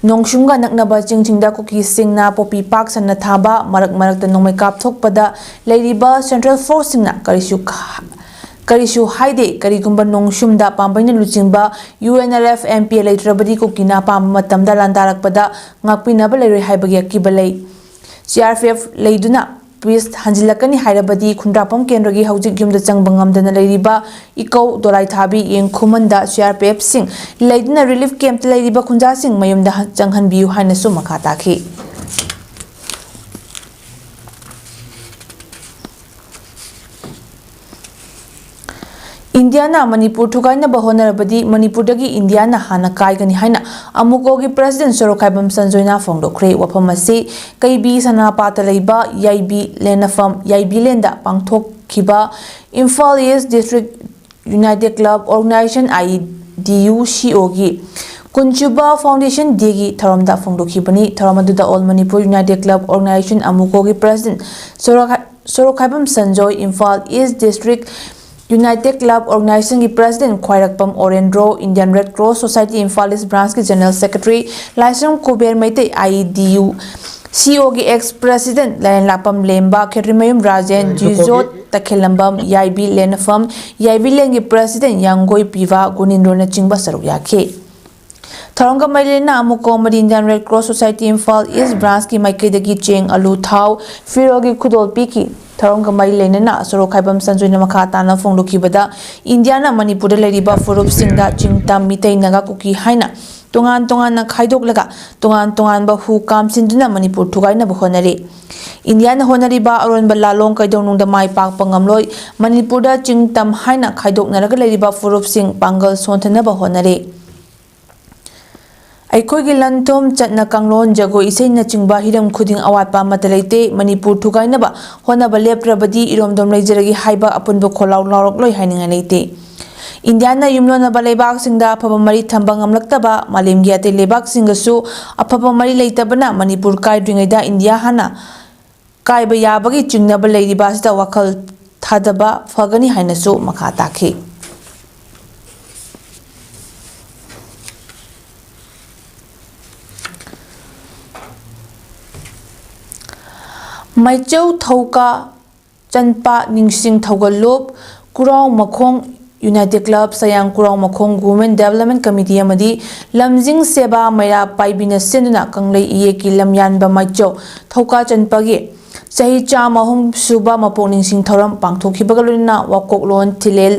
ꯅꯣꯡꯁꯨꯝꯒ ꯅꯛꯅꯕ ꯆꯤꯡꯁꯤꯡꯗ ꯀꯨꯀꯤꯁꯤꯡꯅ ꯄꯣꯄꯤ ꯄꯥꯛ ꯁꯟꯅ ꯊꯥꯕ, ꯃꯔꯛ ꯃꯔꯛꯇ ꯅꯣꯡꯃꯩ ꯀꯥꯞꯊꯣꯛꯄꯗ ꯂꯩꯔꯤꯕ ꯁꯦꯟꯇ꯭ꯔꯦꯜ ꯐꯣꯔꯁꯁꯤꯡꯅ ꯀꯔꯤꯁꯨ ꯈ-, ꯀꯔꯤꯁꯨ ꯍꯥꯏꯗꯦ꯫ ꯀꯔꯤꯒꯨꯝꯕ ꯅꯣꯡꯁꯨꯝꯗ ꯄꯥꯝꯕꯩꯅ ꯂꯨꯆꯤꯡꯕ U N L F M P A ꯂꯩꯇ꯭ꯔꯕꯗꯤ ꯀꯨꯀꯤꯅ ꯑꯄꯥꯝꯕ ꯃꯇꯝꯗ ꯂꯥꯟꯗꯥꯔꯛꯄꯗ ꯉꯥꯛꯄꯤꯅꯕ ꯂꯩꯔꯣꯏ ꯍꯥꯏꯕꯒꯤ ꯑꯀꯤꯕ ꯂꯩ꯫ ꯁꯤ ꯑꯥꯔ ꯄꯤ ꯑꯦꯐ ꯂꯩꯗꯨꯅ ꯄꯤꯁ ꯍꯟꯖꯤꯜꯂꯛꯀꯅꯤ ꯍꯥꯏꯔꯕꯗꯤ ꯈꯨꯟꯗ꯭ꯔꯥꯛꯄꯝ ꯀꯦꯟꯗ꯭ꯔꯒꯤ ꯍꯧꯖꯤꯛ ꯌꯨꯝꯗ ꯆꯪꯕ ꯉꯝꯗꯅ ꯂꯩꯔꯤꯕ ꯏꯀꯧ ꯗꯣꯂꯥꯏꯊꯥꯕꯤ ꯌꯦꯡꯈꯨꯃꯟꯗ ꯁꯤ ꯑꯥꯔ ꯄꯤ ꯑꯦꯐꯁꯤꯡ ꯂꯩꯗꯨꯅ ꯔꯤꯂꯤꯐ ꯀꯦꯝꯞꯇ ꯂꯩꯔꯤꯕ ꯈꯨꯟꯖꯥꯁꯤꯡ ꯃꯌꯨꯝꯗ ꯍꯟ-, ꯆꯪꯍꯟꯕꯤꯌꯨ ꯍꯥꯏꯅꯁꯨ ꯃꯈꯥ ꯇꯥꯈꯤ꯫ ꯏꯟꯗꯤꯌꯥꯅ ꯃꯅꯤꯄꯨꯔ ꯊꯨꯒꯥꯏꯅꯕ ꯍꯣꯠꯅꯔꯕꯗꯤ ꯃꯅꯤꯄꯨꯔꯗꯒꯤ ꯏꯟꯗꯤꯌꯥꯅ ꯍꯥꯟꯅ ꯀꯥꯏꯒꯅꯤ ꯍꯥꯏꯅ ꯑꯃꯨꯀꯣꯒꯤ ꯄ꯭ꯔꯁꯤꯗꯦꯟ ꯁꯣꯔꯣꯛꯈꯥꯏꯕꯝ ꯁꯟꯖꯣꯏꯅ ꯐꯣꯡꯗꯣꯛꯈ꯭ꯔꯦ꯫ ꯋꯥꯐꯝ ꯑꯁꯤ ꯀꯩꯕꯤ ꯁꯅꯥꯄꯥꯠꯇ ꯂꯩꯕ ꯌꯥꯏꯕꯤ ꯂꯦꯟꯅꯐꯝ ꯌꯥꯏꯕꯤ ꯂꯦꯟꯗ ꯄꯥꯡꯊꯣꯛꯈꯤꯕ Imphal East district united club organisation, I D U C ꯑꯣꯒꯤ ꯀꯨꯟꯁꯨꯕ ꯐꯥꯎꯟꯗꯦꯁꯟ ꯗꯦꯒꯤ ꯊꯧꯔꯝꯗ ꯐꯣꯡꯗꯣꯛꯈꯤꯕꯅꯤ꯫ ꯊꯧꯔꯝ ꯑꯗꯨꯗ all Manipur united club organisation ꯑꯃꯨꯀꯣꯒꯤ ꯄ꯭ꯔꯁꯤꯗꯦꯟ ꯁꯣꯔꯣꯛ-, ꯁꯣꯔꯣꯛꯈꯥꯏꯕꯝ Sanjoy, Imphal East district united club ꯑꯣꯔꯒꯅꯥꯏꯖꯦꯁꯟꯒꯤ president Khwairakpam Orendro, Indian red cross society Imphal East ꯕ꯭ꯔꯥꯟꯁꯀꯤ general secretary Laishram Kuber Meitei, I D U C ꯑꯣꯒꯤ ꯑꯦꯛꯁ ꯄ꯭ꯔꯁꯤꯗꯦꯟ ꯂꯥꯏꯔꯦꯟꯂꯥꯛꯄꯝ ꯂꯦꯝꯕ, ꯈꯦꯇ꯭ꯔꯤꯃꯌꯨꯝ ꯔꯥꯖꯦꯟ, ꯖꯤꯖꯣ ꯇꯈꯦꯜꯂꯝꯕꯝ, ꯌꯥꯏꯕꯤ ꯂꯦꯟꯅꯐꯝ, ꯌꯥꯏꯕꯤ ꯂꯦꯟꯒꯤ ꯄ꯭ꯔꯁꯤꯗꯦꯟ ꯌꯥꯡꯒꯣꯏ ꯄꯤꯕ ꯒꯨꯅꯤꯟꯗ꯭ꯔꯣꯅꯆꯤꯡꯕ ꯁꯔꯨꯛ ꯌꯥꯈꯤ꯫ ꯊꯧꯔꯝꯒ ꯃꯔꯤ ꯂꯩꯅꯅ ꯑꯃꯨꯛ ꯀꯣꯃꯗꯤ Indian red cross society Imphal East ꯕ꯭ꯔꯥꯟꯁꯀꯤ ꯃꯥꯏꯀꯩꯗꯒꯤ ꯆꯦꯡ, ꯑꯂꯨ, ꯊꯥꯎ, ꯐꯤꯔꯣꯜꯒꯤ ꯈꯨꯗꯣꯜ ꯄꯤꯈꯤ꯫ ꯊꯧꯔꯝꯒ ꯃꯔꯤ ꯂꯩꯅꯅ ꯁꯣꯔꯣꯛꯈꯥꯏꯕꯝ ꯁꯟꯖꯣꯏꯅ ꯃꯈꯥ ꯇꯥꯅ ꯐꯣꯡꯗꯣꯛꯈꯤꯕꯗ, ꯏꯟꯗꯤꯌꯥꯅ ꯃꯅꯤꯄꯨꯔꯗ ꯂꯩꯔꯤꯕ ꯐꯨꯔꯨꯞꯁꯤꯡꯗ ꯆꯤꯡ, ꯇꯝ, ꯃꯤꯇꯩ, ꯅꯥꯒꯥ, ꯀꯨꯀꯤ ꯍꯥꯏꯅ ꯇꯣꯉꯥꯟ ꯇꯣꯉꯥꯟꯅ ꯈꯥꯏꯗꯣꯛꯂꯒ ꯇꯣꯉꯥꯟ ꯇꯣꯉꯥꯟꯕ ꯍꯨ ꯀꯥꯝꯁꯤꯟꯗꯨꯅ ꯃꯅꯤꯄꯨꯔ ꯊꯨꯒꯥꯏꯅꯕ ꯍꯣꯠꯅꯔꯤ꯫ ꯏꯟꯗꯤꯌꯥꯅ ꯍꯣꯠꯅꯔꯤꯕ ꯑꯔꯣꯟꯕ ꯂꯥꯂꯣꯡ ꯀꯩꯗꯧꯅꯨꯡꯗ ꯃꯥꯏ ꯄꯥꯛꯄ ꯉꯝꯂꯣꯏ꯫ ꯃꯅꯤꯄꯨꯔꯗ ꯆꯤꯡ, ꯇꯝ ꯍꯥꯏꯅ ꯈꯥꯏꯗꯣꯛꯅꯔꯒ ꯂꯩꯔꯤꯕ ꯐꯨꯔꯨꯞꯁꯤꯡ ꯄꯥꯡꯒꯜ ꯁꯣꯟꯊꯅꯕ ꯍꯣꯠꯅꯔꯤ꯫ ꯑꯩꯈꯣꯏꯒꯤ ꯂꯟ-ꯊꯨꯝ, ꯆꯠꯅ ꯀꯥꯡꯂꯣꯟ, ꯖꯒꯣꯏ ꯏꯁꯩꯅꯆꯤꯡꯕ ꯍꯤꯔꯝ ꯈꯨꯗꯤꯡ ꯑꯋꯥꯠꯄ ꯑꯃꯠꯇ ꯂꯩꯇꯦ꯫ ꯃꯅꯤꯄꯨꯔ ꯊꯨꯒꯥꯏꯅꯕ ꯍꯣꯠꯅꯕ ꯂꯦꯞꯇ꯭ꯔꯕꯗꯤ ꯏꯔꯣꯝꯗꯣꯝ ꯂꯩꯖꯔꯒꯦ ꯍꯥꯏꯕ ꯑꯄꯨꯟꯕ ꯈꯣꯜꯂꯥꯎ ꯂꯥꯎꯔꯛꯂꯣꯏ ꯍꯥꯏꯅꯤꯡꯉꯥꯏ ꯂꯩꯇꯦ꯫ ꯏꯟꯗꯤꯌꯥꯅ ꯌꯨꯝꯂꯣꯟꯅꯕ ꯂꯩꯕꯥꯛꯁꯤꯡꯗ ꯑꯐꯕ ꯃꯔꯤ ꯊꯝꯕ ꯉꯝꯂꯛꯇꯕ, ꯃꯥꯂꯦꯝꯒꯤ ꯑꯇꯩ ꯂꯩꯕꯥꯛꯁꯤꯡꯒꯁꯨ ꯑꯐꯕ ꯃꯔꯤ ꯂꯩꯇꯕꯅ ꯃꯅꯤꯄꯨꯔ ꯀꯥꯏꯗ꯭ꯔꯤꯉꯩꯗ ꯏꯟꯗꯤꯌꯥ ꯍꯥꯟꯅ ꯀꯥꯏꯕ ꯌꯥꯕꯒꯤ ꯆꯤꯡꯅꯕ ꯂꯩꯔꯤꯕ ꯑꯁꯤꯗ ꯋꯥꯈꯜ ꯊꯥꯗꯕ ꯐꯒꯅꯤ ꯍꯥꯏꯅꯁꯨ ꯃꯈꯥ ꯇꯥꯈꯤ꯫ ꯃꯥꯏꯆꯧ ꯊꯧꯀꯥ ꯆꯟꯄ ꯅꯤꯡꯁꯤꯡ ꯊꯧꯒꯜꯂꯨꯞ, ꯀꯨꯔꯥꯎ ꯃꯈꯣꯡ ꯌꯨꯅꯥꯏꯇꯦꯗ ꯀ꯭ꯂꯕ, ꯁꯌꯥꯡ ꯀꯨꯔꯥꯎ ꯃꯈꯣꯡ ꯋꯨꯃꯦꯟ ꯗꯦꯕꯂꯞꯃꯦꯟ ꯀꯃꯤꯇꯤ ꯑꯃꯗꯤ ꯂꯝꯖꯤꯡ ꯁꯦꯕꯥ ꯃꯩꯔꯥ ꯄꯥꯏꯕꯤꯅ ꯁꯤꯟꯗꯨꯅ ꯀꯪꯂꯩ ꯏꯌꯦꯛꯀꯤ ꯂꯝꯌꯥꯟꯕ ꯃꯥꯏꯆꯧ ꯊꯧꯀꯥ ꯆꯟꯄꯒꯤ ꯆꯍꯤ ꯆꯥꯝꯃ ꯑꯍꯨꯝ ꯁꯨꯕ ꯃꯄꯣꯛ ꯅꯤꯡꯁꯤꯡ ꯊꯧꯔꯝ ꯄꯥꯡꯊꯣꯛꯈꯤꯕꯒ ꯂꯣꯏꯅꯅ ꯋꯥꯀꯣꯛꯂꯣꯟ ꯊꯤꯂꯦꯜ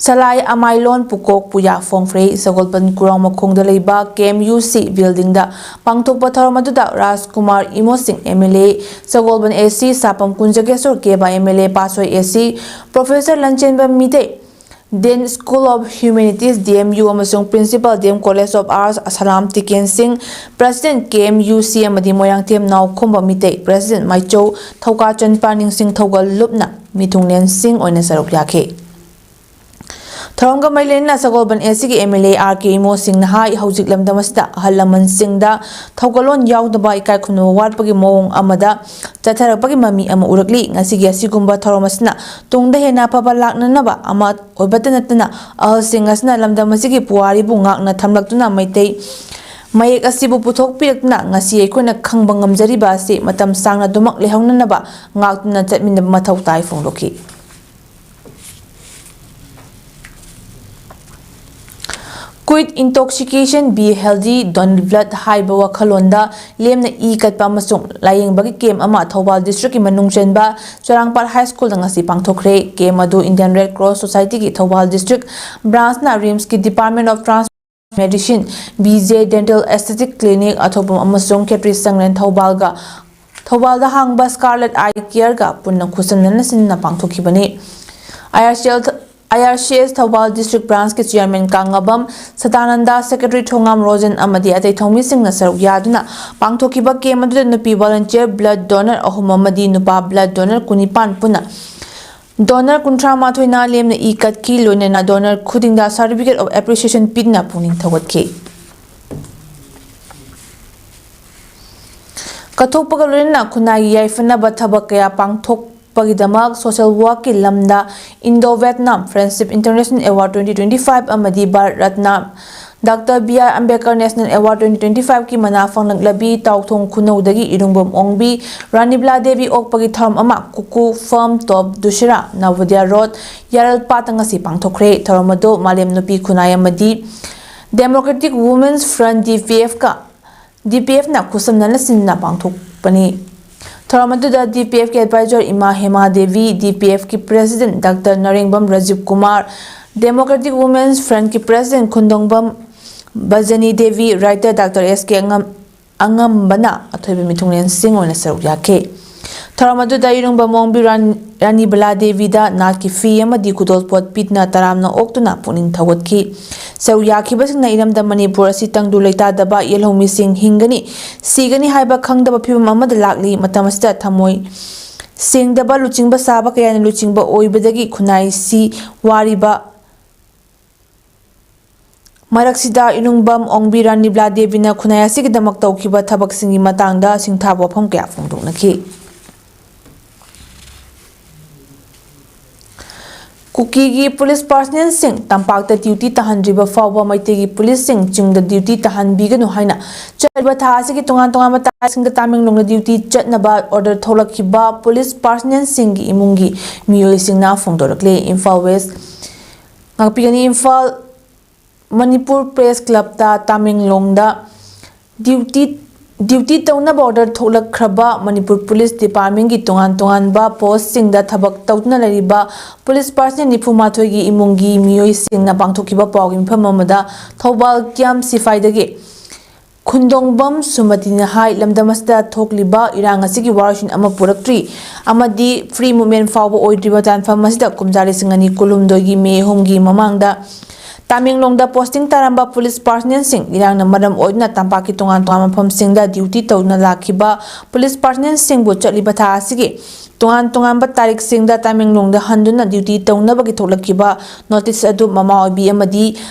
ꯁꯂꯥꯏ ꯑꯃꯥꯏꯂꯣꯟ ꯄꯨꯀꯣꯛ ꯄꯨꯌꯥ ꯐꯣꯡꯐ꯭ꯔꯩ ꯁꯒꯣꯜꯕꯟ ꯀꯨꯔꯥꯎ ꯃꯈꯣꯡꯗ ꯂꯩꯕ ꯀꯦ ꯑꯦꯝ ꯌꯨ ꯁꯤ ꯕꯤꯜꯗꯤꯡꯗ ꯄꯥꯡꯊꯣꯛꯄ ꯊꯧꯔꯝ ꯑꯗꯨꯗ ꯔꯥꯖꯀꯨꯃꯥꯔ ꯏꯃꯣꯁꯤꯡ ꯑꯦꯝ ꯑꯦꯜ ꯑꯦ, ꯁꯒꯣꯜꯕꯟ ꯑꯦ ꯁꯤ ꯁꯥꯄꯝ ꯀꯨꯟꯖꯒꯦꯁꯣꯔ ꯀꯦꯕꯥ M L A Pasoi A C, professor Lanchenba Meitei, dean school of humanities D M U ꯑꯃꯁꯨꯡ principal D M college of arts Aslam Tiken Singh, president K M U C ꯑꯃꯗꯤ ꯃꯣꯏꯔꯥꯡꯊꯦꯝ ꯅꯥꯎꯈꯣꯝꯕ ꯃꯤꯇꯩ, ꯄ꯭ꯔꯁꯤꯗꯦꯟꯠ ꯃꯥꯏꯆꯧ ꯊꯧꯀꯥ ꯆꯟꯄ ꯅꯤꯡꯁꯤꯡ ꯊꯧꯒꯜ ꯂꯨꯞꯅ ꯃꯤꯊꯨꯡꯂꯦꯟꯁꯤꯡ ꯑꯣꯏꯅ ꯁꯔꯨꯛ ꯌꯥꯈꯤ꯫ ꯊꯧꯔꯝꯒ ꯃꯔꯤ ꯂꯩꯅꯅ ꯁꯒꯣꯜꯕꯟ ꯑꯦ ꯁꯤꯒꯤ ꯑꯦꯝ ꯑꯦꯜ ꯑꯦ ꯑꯥꯔ ꯀꯦ ꯏꯃꯣꯁꯤꯡꯅ ꯍꯥꯏ, ꯍꯧꯖꯤꯛ ꯂꯝꯗꯝ ꯑꯁꯤꯗ ꯑꯍꯜ ꯂꯃꯟꯁꯤꯡꯗ ꯊꯧꯒꯜꯂꯣꯟ ꯌꯥꯎꯗꯕ, ꯏꯀꯥꯏ ꯈꯨꯝꯅꯕ ꯋꯥꯠꯄꯒꯤ ꯃꯑꯣꯡ ꯑꯃꯗ ꯆꯠꯊꯔꯛꯄꯒꯤ ꯃꯃꯤ ꯑꯃ ꯎꯔꯛꯂꯤ꯫ ꯉꯁꯤꯒꯤ ꯑꯁꯤꯒꯨꯝꯕ ꯊꯧꯔꯝ ꯑꯁꯤꯅ ꯇꯨꯡꯗ ꯍꯦꯟꯅ ꯑꯐꯕ ꯂꯥꯛꯅꯅꯕ ꯑꯃ ꯑꯣꯏꯕꯇ ꯅꯠꯇꯅ ꯑꯍꯜꯁꯤꯡ ꯑꯁꯤꯅ ꯂꯝꯗꯝ ꯑꯁꯤꯒꯤ ꯄꯨꯋꯥꯔꯤꯕꯨ ꯉꯥꯛꯅ ꯊꯝꯂꯛꯇꯨꯅ ꯃꯩꯇꯩ ꯃꯌꯦꯛ ꯑꯁꯤꯕꯨ ꯄꯨꯊꯣꯛꯄꯤꯔꯛꯇꯨꯅ ꯉꯁꯤ ꯑꯩꯈꯣꯏꯅ ꯈꯪꯕ ꯉꯝꯖꯔꯤꯕ ꯑꯁꯤ ꯃꯇꯝ ꯁꯥꯡꯅ ꯑꯗꯨꯃꯛ ꯂꯩꯍꯧꯅꯅꯕ ꯉꯥꯛꯇꯨꯅ ꯆꯠꯃꯤꯟꯅꯕ ꯃꯊꯧ ꯇꯥꯏ ꯐꯣꯡꯗꯣꯛꯈꯤ꯫ Quit Intoxication, Be Healthy, Donate Blood ꯍꯥꯏꯕ ꯋꯥꯈꯜꯂꯣꯟꯗ ꯂꯦꯝꯅ ꯏ ꯀꯠꯄ ꯑꯃꯁꯨꯡ ꯂꯥꯌꯦꯡꯕꯒꯤ ꯀꯦꯝ ꯑꯃ ꯊꯧꯕꯥꯜ ꯗꯤꯁꯇ꯭ꯔꯤꯛꯀꯤ ꯃꯅꯨꯡ ꯆꯟꯕ ꯆꯔꯥꯡꯄꯥꯠ ꯍꯥꯏ ꯁ꯭ꯀꯨꯜꯗ ꯉꯁꯤ ꯄꯥꯡꯊꯣꯛꯈ꯭ꯔꯦ꯫ ꯀꯦꯝ ꯑꯗꯨ Indian Red Cross Societyꯒꯤ ꯊꯧꯕꯥꯜ ꯗꯤꯁꯇ꯭ꯔꯤꯛ ꯕ꯭ꯔꯥꯟꯁꯅ ꯔꯤꯝꯁꯀꯤ Department of Trans Medicine, B J Dental Aesthetic Clinic, ꯑꯊꯣꯛꯄꯝ ꯑꯃꯁꯨꯡ ꯈꯦꯇ꯭ꯔꯤ ꯁꯪꯂꯦꯟ ꯊꯧꯕꯥꯜꯒ ꯊꯧꯕꯥꯜꯗ ꯍꯥꯡꯕ Scarlet Eye Careꯒ ꯄꯨꯟꯅ ꯈꯨꯠꯁꯝꯅꯅ ꯁꯤꯟꯅ ꯄꯥꯡꯊꯣꯛꯈꯤꯕꯅꯤ꯫ I R C L, I R C S Thoubal district ꯕ꯭ꯔꯥꯟꯁꯀꯤ ꯆꯤꯌꯥꯔꯃꯦꯟ ꯀꯥꯡꯉꯕꯝ ꯁꯗꯥꯅꯟꯗ, ꯁꯦꯀ꯭ꯔꯦꯇꯔꯤ ꯊꯣꯉꯥꯝ ꯔꯣꯖꯟ ꯑꯃꯗꯤ ꯑꯇꯩ ꯊꯧꯃꯤꯁꯤꯡꯅ ꯁꯔꯨꯛ ꯌꯥꯗꯨꯅ ꯄꯥꯡꯊꯣꯛꯈꯤꯕ ꯀꯦꯝ ꯑꯗꯨꯗ ꯅꯨꯄꯤ volunteer blood donor ꯑꯍꯨꯝ ꯑꯃꯗꯤ ꯅꯨꯄꯥ blood donor ꯀꯨꯟꯅꯤꯄꯥꯟ ꯄꯨꯟꯅ donor ꯀꯨꯟꯊ꯭ꯔꯥ ꯃꯥꯊꯣꯏꯅ ꯂꯦꯝꯅ ꯏ ꯀꯠꯈꯤ, ꯂꯣꯏꯅꯅ donor ꯈꯨꯗꯤꯡꯗ Certificate of Appreciation ꯄꯤꯗꯨꯅ ꯄꯨꯛꯅꯤꯡ ꯊꯧꯒꯠꯈꯤ꯫ ꯀꯠꯊꯣꯛꯄꯒ ꯂꯣꯏꯅꯅ ꯈꯨꯟꯅꯥꯏꯒꯤ ꯌꯥꯏꯐꯅꯕ ꯊꯕꯛ ꯀꯌꯥ ꯄꯥꯡꯊꯣꯛ ꯄꯒꯤꯗꯃꯛ social workꯀꯤ ꯂꯝꯗ Indo-Vietnam Friendship International Award twenty twenty-five ꯑꯃꯗꯤ Bharat Ratna, Doctor B R Ambedkar National Award twenty twenty-fiveꯀꯤ ꯃꯅꯥ ꯐꯪꯂꯛꯂꯕꯤ ꯇꯥꯎꯊꯣꯡ ꯈꯨꯅꯧꯗꯒꯤ ꯏꯔꯨꯡꯕꯝ ꯑꯣꯡꯕꯤ ꯔꯥꯅꯤꯕꯂꯥ ꯗꯦꯕꯤ ꯑꯣꯛꯄꯒꯤ ꯊꯧꯔꯝ ꯑꯃ ꯀꯨꯀꯨ Farm Top, ꯗꯨꯁꯤꯔꯥ, ꯅꯕꯣꯗꯤꯌꯥ ꯔꯣꯗ, ꯌꯥꯔꯜꯄꯥꯠꯇ ꯉꯁꯤ ꯄꯥꯡꯊꯣꯛꯈ꯭ꯔꯦ꯫ ꯊꯧꯔꯝ ꯑꯗꯨ ꯃꯥꯂꯦꯝ ꯅꯨꯄꯤ ꯈꯨꯟꯅꯥꯏ ꯑꯃꯗꯤ Democratic Women's Front, DPFꯀ DPFꯅ ꯈꯨꯠꯁꯝꯅꯅ ꯁꯤꯟꯅ ꯄꯥꯡꯊꯣꯛꯄꯅꯤ꯫ ꯊꯧꯔꯝ ꯑꯗꯨꯗ DPFꯀꯤ advisor ꯏꯃꯥ Hema Devi, DPFꯀꯤ president Doctor ꯅꯔꯦꯡꯕꯝ Rajiv Kumar, Democratic Women's Frontꯀꯤ president ꯈꯨꯟꯗꯣꯡꯕꯝ ꯕꯖꯅꯤ Devi, writer Doctor S K ꯑꯉꯝ-, ꯑꯉꯝꯕꯅ ꯑꯊꯣꯏꯕ ꯃꯤꯊꯨꯡꯂꯦꯟꯁꯤꯡ ꯑꯣꯏꯅ ꯁꯔꯨꯛ ꯌꯥꯈꯤ꯫ ꯊꯧꯔꯝ ꯑꯗꯨꯗ ꯏꯔꯨꯡꯕꯝ ꯑꯣꯡꯕꯤ ꯔꯥꯟ-, ꯔꯥꯅꯤꯕꯂꯥ ꯗꯦꯕꯤꯗ ꯅꯥꯠꯀꯤ ꯐꯤ ꯑꯃꯗꯤ ꯈꯨꯗꯣꯜꯄꯣꯠ ꯄꯤꯗꯨꯅ ꯇꯔꯥꯝꯅ ꯑꯣꯛꯇꯨꯅ ꯄꯨꯛꯅꯤꯡ ꯊꯧꯒꯠꯈꯤ꯫ ꯁꯔꯨꯛ ꯌꯥꯈꯤꯕꯁꯤꯡꯅ ꯏꯔꯝꯗꯝ ꯃꯅꯤꯄꯨꯔ ꯑꯁꯤ ꯇꯪꯗꯨ ꯂꯩꯇꯥꯗꯕ ꯌꯦꯜꯍꯧꯃꯤꯁꯤꯡ ꯍꯤꯡꯒꯅꯤ, ꯁꯤꯒꯅꯤ ꯍꯥꯏꯕ ꯈꯪꯗꯕ ꯐꯤꯕꯝ ꯑꯃꯗ ꯂꯥꯛꯂꯤ꯫ ꯃꯇꯝ ꯑꯁꯤꯗ ꯊꯃꯣꯏ ꯁꯦꯡꯗꯕ ꯂꯨꯆꯤꯡꯕ ꯁꯥꯕ ꯀꯌꯥꯅ ꯂꯨꯆꯤꯡꯕ ꯑꯣꯏꯕꯗꯒꯤ ꯈꯨꯟꯅꯥꯏꯁꯤ ꯋꯥꯔꯤꯕ ꯃꯔꯛꯁꯤꯗ ꯏꯔꯨꯡꯕꯝ ꯑꯣꯡꯕꯤ ꯔꯥꯅꯤꯕꯂꯥ ꯗꯦꯕꯤꯅ ꯈꯨꯟꯅꯥꯏ ꯑꯁꯤꯒꯤꯗꯃꯛ ꯇꯧꯈꯤꯕ ꯊꯕꯛꯁꯤꯡꯒꯤ ꯃꯇꯥꯡꯗ ꯁꯤꯡꯊꯥꯕ ꯋꯥꯐꯝ ꯀꯌꯥ ꯐꯣꯡꯗꯣꯛꯅꯈꯤ꯫ ꯀꯨꯀꯤꯒꯤ ꯄꯨꯂꯤꯁ ꯄꯥꯔꯁꯅꯦꯜꯁꯤꯡ ꯇꯝꯄꯥꯛꯇ ꯗ꯭ꯌꯨꯇꯤ ꯇꯥꯍꯟꯗ꯭ꯔꯤꯕ ꯐꯥꯎꯕ ꯃꯩꯇꯩꯒꯤ ꯄꯨꯂꯤꯁꯁꯤꯡ ꯆꯤꯡꯗ ꯗ꯭ꯌꯨꯇꯤ ꯇꯥꯍꯟꯕꯤꯒꯅꯨ ꯍꯥꯏꯅ ꯆꯠꯂꯤꯕ ꯊꯥ ꯑꯁꯤꯒꯤ ꯇꯣꯉꯥꯟ ꯇꯣꯉꯥꯟꯕ ꯇꯥꯔꯤꯛꯁꯤꯡꯗ ꯇꯥꯃꯦꯡꯂꯣꯡꯗ ꯗ꯭ꯌꯨꯇꯤ ꯆꯠꯅꯕ ꯑꯣꯔꯗꯔ ꯊꯣꯛꯂꯛꯈꯤꯕ ꯄꯨꯂꯤꯁ ꯄꯥꯔꯁꯅꯦꯜꯁꯤꯡꯒꯤ ꯏꯃꯨꯡꯒꯤ ꯃꯤꯑꯣꯏꯁꯤꯡꯅ ꯐꯣꯡꯗꯣꯔꯛꯂꯤ꯫ ꯏꯝꯐꯥꯜ ꯋꯦꯁ ꯉꯥꯛꯄꯤꯒꯅꯤ꯫ ꯏꯝꯐꯥꯜ ꯃꯅꯤꯄꯨꯔ ꯄ꯭ꯔꯦꯁ ꯀ꯭ꯂꯕꯇ ꯇꯥꯃꯦꯡꯂꯣꯡꯗ ꯗ꯭ꯌꯨꯇꯤ, ꯗ꯭ꯌꯨꯇꯤ ꯇꯧꯅꯕ ꯑꯣꯔꯗꯔ ꯊꯣꯛꯂꯛꯈ꯭ꯔꯕ ꯃꯅꯤꯄꯨꯔ ꯄꯨꯂꯤꯁ ꯗꯤꯄꯥꯔꯠꯃꯦꯟꯒꯤ ꯇꯣꯉꯥꯟ ꯇꯣꯉꯥꯟꯕ ꯄꯣꯁꯁꯤꯡꯗ ꯊꯕꯛ ꯇꯧꯗꯨꯅ ꯂꯩꯔꯤꯕ ꯄꯨꯂꯤꯁ ꯄꯥꯔꯁꯅꯦꯜ ꯅꯤꯐꯨ ꯃꯥꯊꯣꯏꯒꯤ ꯏꯃꯨꯡꯒꯤ ꯃꯤꯑꯣꯏꯁꯤꯡꯅ ꯄꯥꯡꯊꯣꯛꯈꯤꯕ ꯄꯥꯎꯒꯤ ꯃꯤꯐꯝ ꯑꯃꯗ ꯊꯧꯕꯥꯜ ꯀꯤꯌꯥꯝ ꯁꯤꯐꯥꯏꯗꯒꯤ ꯈꯨꯟꯗꯣꯡꯕꯝ ꯁꯨꯃꯇꯤꯅ ꯍꯥꯏ, ꯂꯝꯗꯝ ꯑꯁꯤꯗ ꯊꯣꯛꯂꯤꯕ ꯏꯔꯥꯡ ꯑꯁꯤꯒꯤ ꯋꯥꯔꯣꯏꯁꯤꯟ ꯑꯃ ꯄꯨꯔꯛꯇ꯭ꯔꯤ ꯑꯃꯗꯤ free movement ꯐꯥꯎꯕ ꯑꯣꯏꯗ꯭ꯔꯤꯕ ꯇꯥꯟꯐꯝ ꯑꯁꯤꯗ ꯀꯨꯝꯖꯥ ꯂꯤꯁꯤꯡ ꯑꯅꯤ ꯀꯨꯟꯍꯨꯝꯗꯣꯏꯒꯤ ꯃꯦ ꯑꯍꯨꯝꯒꯤ ꯃꯃꯥꯡꯗ ꯇꯥꯃꯦꯡꯂꯣꯡꯗ ꯄꯣꯁꯇꯤꯡ ꯇꯥꯔꯝꯕ ꯄꯨꯂꯤꯁ ꯄꯥꯔꯁꯅꯦꯜꯁꯤꯡ ꯏꯔꯥꯡꯅ ꯃꯔꯝ ꯑꯣꯏꯗꯨꯅ ꯇꯝꯄꯥꯛꯀꯤ ꯇꯣꯉꯥꯟ ꯇꯣꯉꯥꯟꯕ ꯃꯐꯝꯁꯤꯡꯗ ꯗ꯭ꯌꯨꯇꯤ ꯇꯧꯗꯨꯅ ꯂꯥꯛꯈꯤꯕ ꯄꯨꯂꯤꯁ ꯄꯥꯔꯁꯅꯦꯜꯁꯤꯡꯕꯨ ꯆꯠꯂꯤꯕ ꯊꯥ ꯑꯁꯤꯒꯤ ꯇꯣꯉꯥꯟ ꯇꯣꯉꯥꯟꯕ ꯇꯥꯔꯤꯛꯁꯤꯡꯗ ꯇꯥꯃꯦꯡꯂꯣꯡꯗ ꯍꯟꯗꯨꯅ ꯗ꯭ꯌꯨꯇꯤ ꯇꯧꯅꯕꯒꯤ ꯊꯣꯛꯂꯛꯈꯤꯕ ꯅꯣꯇꯤꯁ ꯑꯗꯨ ꯃꯃꯥ ꯑꯣꯏꯕꯤ ꯑꯃꯗꯤ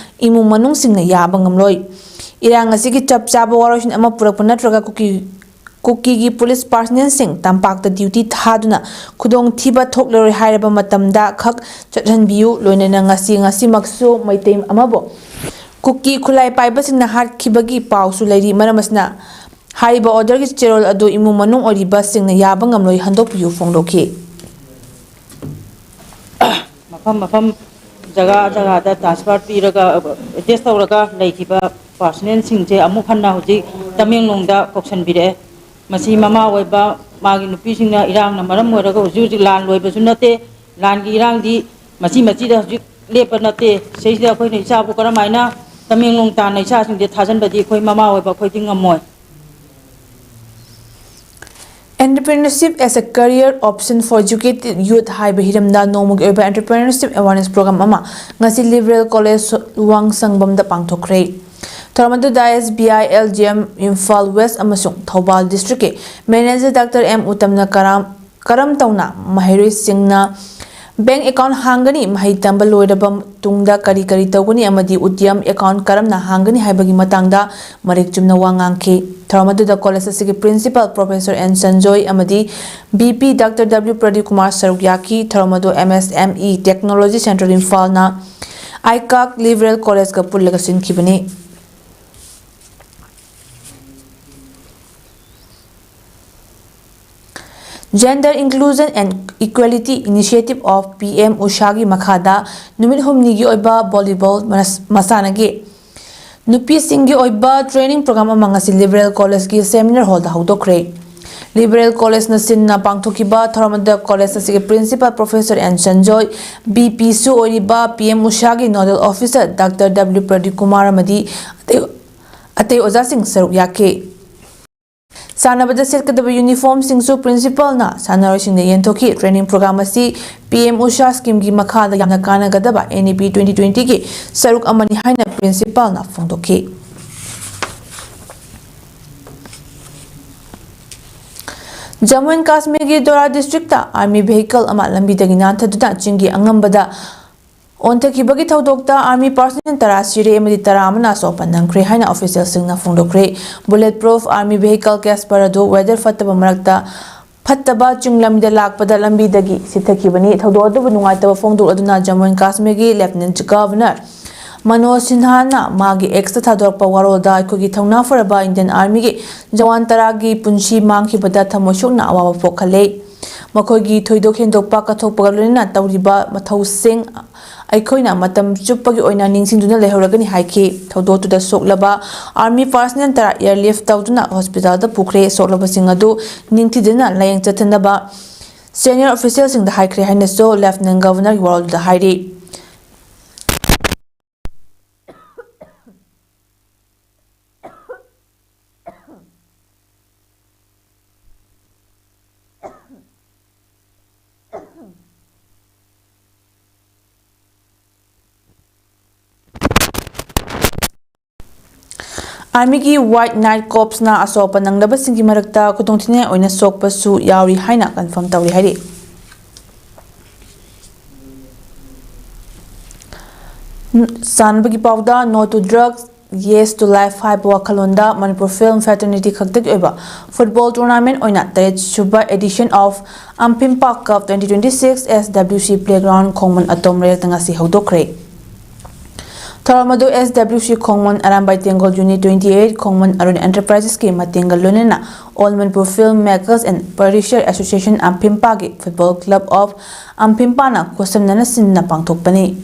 ꯏꯃꯨꯡ ꯃꯅꯨꯡꯁꯤꯡꯅ ꯌꯥꯕ ꯉꯝꯂꯣꯏ꯫ ꯏꯔꯥꯡ ꯑꯁꯤꯒꯤ ꯆꯞ ꯆꯥꯕ ꯋꯥꯔꯣꯏꯁꯤꯟ ꯑꯃ ꯄꯨꯔꯛꯄ ꯅꯠꯇ꯭ꯔꯒ ꯀꯨꯀꯤ ꯀꯨꯀꯤꯒꯤ ꯄꯨꯂꯤꯁ ꯄꯥꯔꯁꯅꯦꯜꯁꯤꯡ ꯇꯝꯄꯥꯛꯇ ꯗ꯭ꯌꯨꯇꯤ ꯊꯥꯗꯨꯅ ꯈꯨꯗꯣꯡꯊꯤꯕ ꯊꯣꯛꯂꯔꯣꯏ ꯍꯥꯏꯔꯕ ꯃꯇꯝꯗ ꯈꯛ ꯆꯠꯍꯟꯕꯤꯌꯨ, ꯂꯣꯏꯅꯅ ꯉꯁꯤ ꯉꯁꯤꯃꯛꯁꯨ ꯃꯩꯇꯩ ꯑꯃꯕꯨ ꯀꯨꯀꯤ ꯈꯨꯠꯂꯥꯏ ꯄꯥꯏꯕꯁꯤꯡꯅ ꯍꯥꯠꯈꯤꯕꯒꯤ ꯄꯥꯎꯁꯨ ꯂꯩꯔꯤ꯫ ꯃꯔꯝ ꯑꯁꯤꯅ ꯍꯥꯏꯔꯤꯕ ꯑꯣꯔꯗꯔꯒꯤ ꯆꯦꯔꯣꯜ ꯑꯗꯨ ꯏꯃꯨꯡ ꯃꯅꯨꯡ ꯑꯣꯏꯔꯤꯕꯁꯤꯡꯅ ꯌꯥꯕ ꯉꯝꯂꯣꯏ ꯍꯟꯗꯣꯛꯄꯤꯌꯨ ꯐꯣꯡꯗꯣꯛꯈꯤ꯫ ꯃꯐꯝ ꯃꯐꯝ, ꯖꯒꯥ ꯖꯒꯥꯗ ꯇ꯭ꯔꯥꯟꯁꯐꯔ ꯄꯤꯔꯒ, ꯑꯦꯇꯦꯁ ꯇꯧꯔꯒ ꯂꯩꯈꯤꯕ ꯄꯥꯔꯁꯅꯦꯜꯁꯤꯡꯁꯦ ꯑꯃꯨꯛ ꯍꯟꯅ ꯍꯧꯖꯤꯛ ꯇꯃꯦꯡꯂꯣꯡꯗ ꯀꯧꯁꯟꯕꯤꯔꯛꯑꯦ꯫ ꯃꯁꯤ ꯃꯃꯥ ꯑꯣꯏꯕ ꯃꯥꯒꯤ ꯅꯨꯄꯤꯁꯤꯡꯅ ꯏꯔꯥꯡꯅ ꯃꯔꯝ ꯑꯣꯏꯔꯒ ꯍꯧꯖꯤꯛ ꯍꯧꯖꯤꯛ ꯂꯥꯟ ꯂꯣꯏꯕꯁꯨ ꯅꯠꯇꯦ, ꯂꯥꯟꯒꯤ ꯏꯔꯥꯡꯗꯤ ꯃꯆꯤ ꯃꯆꯤꯗ ꯍꯧꯖꯤꯛ ꯂꯦꯞꯄ ꯅꯠꯇꯦ꯫ ꯁꯤꯁꯤꯗ ꯑꯩꯈꯣꯏꯅ ꯏꯆꯥꯕꯨ ꯀꯔꯝ ꯍꯥꯏꯅ ꯇꯃꯦꯡꯂꯣꯡ ꯇꯥꯟꯅ ꯏꯆꯥꯁꯤꯡꯁꯦ ꯊꯥꯖꯤꯟꯕꯗꯤ ꯑꯩꯈꯣꯏ ꯃꯃꯥ ꯑꯣꯏꯕ ꯑꯩꯈꯣꯏꯗꯤ ꯉꯝꯃꯣꯏ꯫ Entrepreneurship as a Career Option for Educated Youth ꯍꯥꯏꯕ ꯍꯤꯔꯝꯗ ꯅꯣꯡꯃꯒꯤ ꯑꯣꯏꯕ Entrepreneurship Awareness Program ꯑꯃ ꯉꯁꯤ Liberal College ꯋꯥꯡꯁꯪꯕꯝꯗ ꯄꯥꯡꯊꯣꯛꯈ꯭ꯔꯦ꯫ ꯊꯧꯔꯝ ꯑꯗꯨꯗ S B I, L G M, Imphal west ꯑꯃꯁꯨꯡ ꯊꯧꯕꯥꯜ ꯗꯤꯁꯇ꯭ꯔꯤꯛꯀꯤ ꯃꯦꯅꯦꯖꯔ ꯗꯥꯛꯇꯔ ꯑꯦꯝ ꯎꯇꯝꯅ ꯀꯔꯥꯝ ꯀꯔꯝ ꯇꯧꯅ ꯃꯍꯩꯔꯣꯏꯁꯤꯡꯅ ꯕꯦꯡꯛ ꯑꯦꯀꯥꯎꯟ ꯍꯥꯡꯒꯅꯤ, ꯃꯍꯩ ꯇꯝꯕ ꯂꯣꯏꯔꯕ ꯇꯨꯡꯗ ꯀꯔꯤ ꯀꯔꯤ ꯇꯧꯒꯅꯤ ꯑꯃꯗꯤ ꯎꯗ꯭ꯌꯝ ꯑꯦꯀꯥꯎꯟ ꯀꯔꯝꯅ ꯍꯥꯡꯒꯅꯤ ꯍꯥꯏꯕꯒꯤ ꯃꯇꯥꯡꯗ ꯃꯔꯤꯛ ꯆꯨꯝꯅ ꯋꯥ ꯉꯥꯡꯈꯤ꯫ ꯊꯧꯔꯝ ꯑꯗꯨꯗ ꯀꯣꯂꯦꯖ ꯑꯁꯤꯒꯤ ꯄ꯭ꯔꯤꯟꯁꯤꯄꯥꯜ ꯄ꯭ꯔꯣꯐꯦꯁꯔ ꯑꯦꯟ ꯁꯟꯖꯣꯏ ꯑꯃꯗꯤ B P doctor W Pradip Kumar ꯁꯔꯨꯛ ꯌꯥꯈꯤ꯫ ꯊꯧꯔꯝ ꯑꯗꯨ M S M E Technology Central ꯏꯝꯐꯥꯜꯅ ꯑꯥꯏꯀꯥꯛ ꯂꯤꯕꯔꯦꯜ ꯀꯣꯂꯦꯖꯀ ꯄꯨꯜꯂꯒ ꯁꯤꯟꯈꯤꯕꯅꯤ꯫ Gender Inclusion and Equality Initiative of P M ꯎꯁꯥꯒꯤ ꯃꯈꯥꯗ ꯅꯨꯃꯤꯠ ꯍꯨꯝꯅꯤꯒꯤ ꯑꯣꯏꯕ ꯚꯣꯂꯤꯕꯣꯜ ꯃꯁ-, ꯃꯁꯥꯟꯅꯒꯤ ꯅꯨꯄꯤꯁꯤꯡꯒꯤ ꯑꯣꯏꯕ ꯇ꯭ꯔꯦꯅꯤꯡ ꯄ꯭ꯔꯣꯒ꯭ꯔꯥꯝ ꯑꯃ ꯉꯁꯤ ꯂꯤꯕꯔꯦꯜ ꯀꯣꯂꯦꯖꯀꯤ ꯁꯦꯃꯤꯅꯥꯔ ꯍꯣꯜꯗ ꯍꯧꯗꯣꯛꯈ꯭ꯔꯦ꯫ ꯂꯤꯕꯔꯦꯜ ꯀꯣꯂꯦꯖꯅ ꯁꯤꯟꯅ ꯄꯥꯡꯊꯣꯛꯈꯤꯕ ꯊꯧꯔꯝ ꯑꯗꯨꯗ ꯀꯣꯂꯦꯖ ꯑꯁꯤꯒꯤ principal professor N Sanjoy, B P ꯁꯨ ꯑꯣꯏꯔꯤꯕ P M ꯎꯁꯥꯒꯤ nodal officer doctor W Pradip Kumar ꯑꯃꯗꯤ ꯑꯇꯩ, ꯑꯇꯩ ꯑꯣꯖꯥꯁꯤꯡ ꯁꯔꯨꯛ ꯌꯥꯈꯤ꯫ ꯁꯥꯟꯅꯕꯗ ꯁꯦꯠꯀꯗꯕ ꯌꯨꯅꯤꯐꯣꯔꯝꯁꯤꯡꯁꯨ ꯄ꯭ꯔꯤꯟꯁꯤꯄꯥꯜꯅ ꯁꯥꯟꯅꯔꯣꯏꯁꯤꯡꯗ ꯌꯦꯟꯊꯣꯛꯈꯤ꯫ ꯇ꯭ꯔꯦꯅꯤꯡ ꯄ꯭ꯔꯣꯒ꯭ꯔꯥꯝ ꯑꯁꯤ P M ꯎꯁꯥ ꯁ꯭ꯀꯤꯝꯒꯤ ꯃꯈꯥꯗ ꯌꯥꯝꯅ ꯀꯥꯟꯅꯒꯗꯕ N E P twenty twenty ꯒꯤ ꯁꯔꯨꯛ ꯑꯃꯅꯤ ꯍꯥꯏꯅ ꯄ꯭ꯔꯤꯟꯁꯤꯄꯥꯜꯅ ꯐꯣꯡꯗꯣꯛꯈꯤ꯫ ꯖꯝꯃꯨ ꯑꯦꯟ ꯀꯥꯁꯃꯤꯔꯒꯤ ꯗꯣꯔꯥ ꯗꯤꯁꯇ꯭ꯔꯤꯛꯇ ꯑꯥꯔꯃꯤ ꯚꯦꯍꯤꯀꯜ ꯑꯃ ꯂꯝꯕꯤꯗꯒꯤ ꯅꯥꯟꯊꯗꯨꯅ ꯆꯤꯡꯒꯤ ꯑꯉꯝꯕꯗ ꯑꯣꯟꯊꯈꯤꯕꯒꯤ ꯊꯧꯗꯣꯛꯇ Army personnel ꯇꯔꯥ ꯁꯤꯔꯦ ꯑꯃꯗꯤ ꯇꯔꯥ ꯑꯃꯅ ꯑꯁꯣꯛ ꯑꯄꯟ ꯅꯪꯈ꯭ꯔꯦ ꯍꯥꯏꯅ officialꯁꯤꯡꯅ ꯐꯣꯡꯗꯣꯛꯈ꯭ꯔꯦ꯫ Bullet proof Army vehicle Casper ꯑꯗꯨ weather ꯐꯠꯇꯕ ꯃꯔꯛꯇ ꯐꯠꯇꯕ ꯆꯤꯡ ꯂꯝꯕꯤꯗ ꯂꯥꯛꯄꯗ ꯂꯝꯕꯤꯗꯒꯤ ꯁꯤꯊꯈꯤꯕꯅꯤ꯫ ꯊꯧꯗꯣꯛ ꯑꯗꯨꯕꯨ ꯅꯨꯡꯉꯥꯏꯇꯕ ꯐꯣꯡꯗꯣꯛꯂꯗꯨꯅ Jammu and Kashmirꯒꯤ Lieutenant Governor Manoj ꯁꯤꯟꯍꯥꯅ ꯃꯥꯒꯤ Xꯇ ꯊꯥꯗꯣꯔꯛꯄ ꯋꯥꯔꯣꯜꯗ ꯑꯩꯈꯣꯏꯒꯤ ꯊꯧꯅꯥ ꯐꯔꯕ Indian Armyꯒꯤ ꯖꯋꯥꯟ ꯇꯔꯥꯒꯤ ꯄꯨꯟꯁꯤ ꯃꯥꯡꯈꯤꯕꯗ ꯊꯃꯣꯏ ꯁꯣꯛꯅ ꯑꯋꯥꯕ ꯄꯣꯛꯍꯜꯂꯦ꯫ ꯃꯈꯣꯏꯒꯤ ꯊꯣꯏꯗꯣꯛ ꯍꯦꯟꯗꯣꯛꯄ ꯀꯠꯊꯣꯛꯄꯒ ꯂꯣꯏꯅꯅ ꯇꯧꯔꯤꯕ ꯃꯊꯧꯁꯤꯡ ꯑꯩꯈꯣꯏꯅ ꯃꯇꯝ ꯆꯨꯞꯄꯒꯤ ꯑꯣꯏꯅ ꯅꯤꯡꯁꯤꯡꯗꯨꯅ ꯂꯩꯍꯧꯔꯒꯅꯤ ꯍꯥꯏꯈꯤ꯫ ꯊꯧꯗꯣꯛꯇꯨꯗ ꯁꯣꯛꯂꯕ Army personnel ꯇꯔꯥ airlift ꯇꯧꯗꯨꯅ hospitalꯗ ꯄꯨꯈ꯭ꯔꯦ꯫ ꯁꯣꯛꯂꯕꯁꯤꯡ ꯑꯗꯨ ꯅꯤꯡꯊꯤꯖꯅ ꯂꯥꯌꯦꯡ ꯆꯠꯊꯅꯕ senior officialꯁꯤꯡꯗ ꯍꯥꯏꯈ꯭ꯔꯦ ꯍꯥꯏꯅꯁꯨ Lieutenant Governorꯒꯤ ꯋꯥꯔꯣꯜꯗꯨꯗ ꯍꯥꯏꯔꯤ꯫ Armyꯒꯤ White Knight Corpsꯅ ꯑꯁꯣꯛ ꯑꯄꯟ ꯅꯪꯂꯕꯁꯤꯡꯒꯤ ꯃꯔꯛꯇ ꯈꯨꯗꯣꯡꯊꯤꯅꯤꯡꯉꯥꯏ ꯑꯣꯏꯅ ꯁꯣꯛꯄꯁꯨ ꯌꯥꯎꯔꯤ ꯍꯥꯏꯅ confirm ꯇꯧꯔꯤ ꯍꯥꯏꯔꯤ꯫ ꯆꯥꯟꯕꯒꯤ ꯄꯥꯎꯗ No to Drugs, Yes to Life ꯍꯥꯏꯕ ꯋꯥꯈꯜꯂꯣꯟꯗ ꯃꯅꯤꯄꯨꯔ film fraternity ꯈꯛꯇꯒꯤ ꯑꯣꯏꯕ football tournament ꯑꯣꯏꯅ ꯇꯔꯦꯠ ꯁꯨꯕ edition of Ampimpa Cup twenty twenty-six SWC playground ꯈꯣꯡꯃꯟ ꯑꯇꯣꯝ ꯂꯩꯔꯛꯇ ꯉꯁꯤ ꯍꯧꯗꯣꯛꯈ꯭ꯔꯦ꯫ ꯊꯧꯔꯝ ꯑꯗꯨ SWC ꯈꯣꯡꯃꯟ, Arambai ꯇꯦꯡꯒꯣꯜ Unit twenty eight, ꯈꯣꯡꯃꯟ Arun Enterprisesꯀꯤ ꯃꯇꯦꯡꯒ ꯂꯣꯏꯅꯅ All Manipur Film Makers and Producer Association Amphimpaꯒꯤ Football Club of Amphimpaꯅ ꯈꯨꯠꯁꯝꯅꯅ ꯁꯤꯟꯅ ꯄꯥꯡꯊꯣꯛꯄꯅꯤ꯫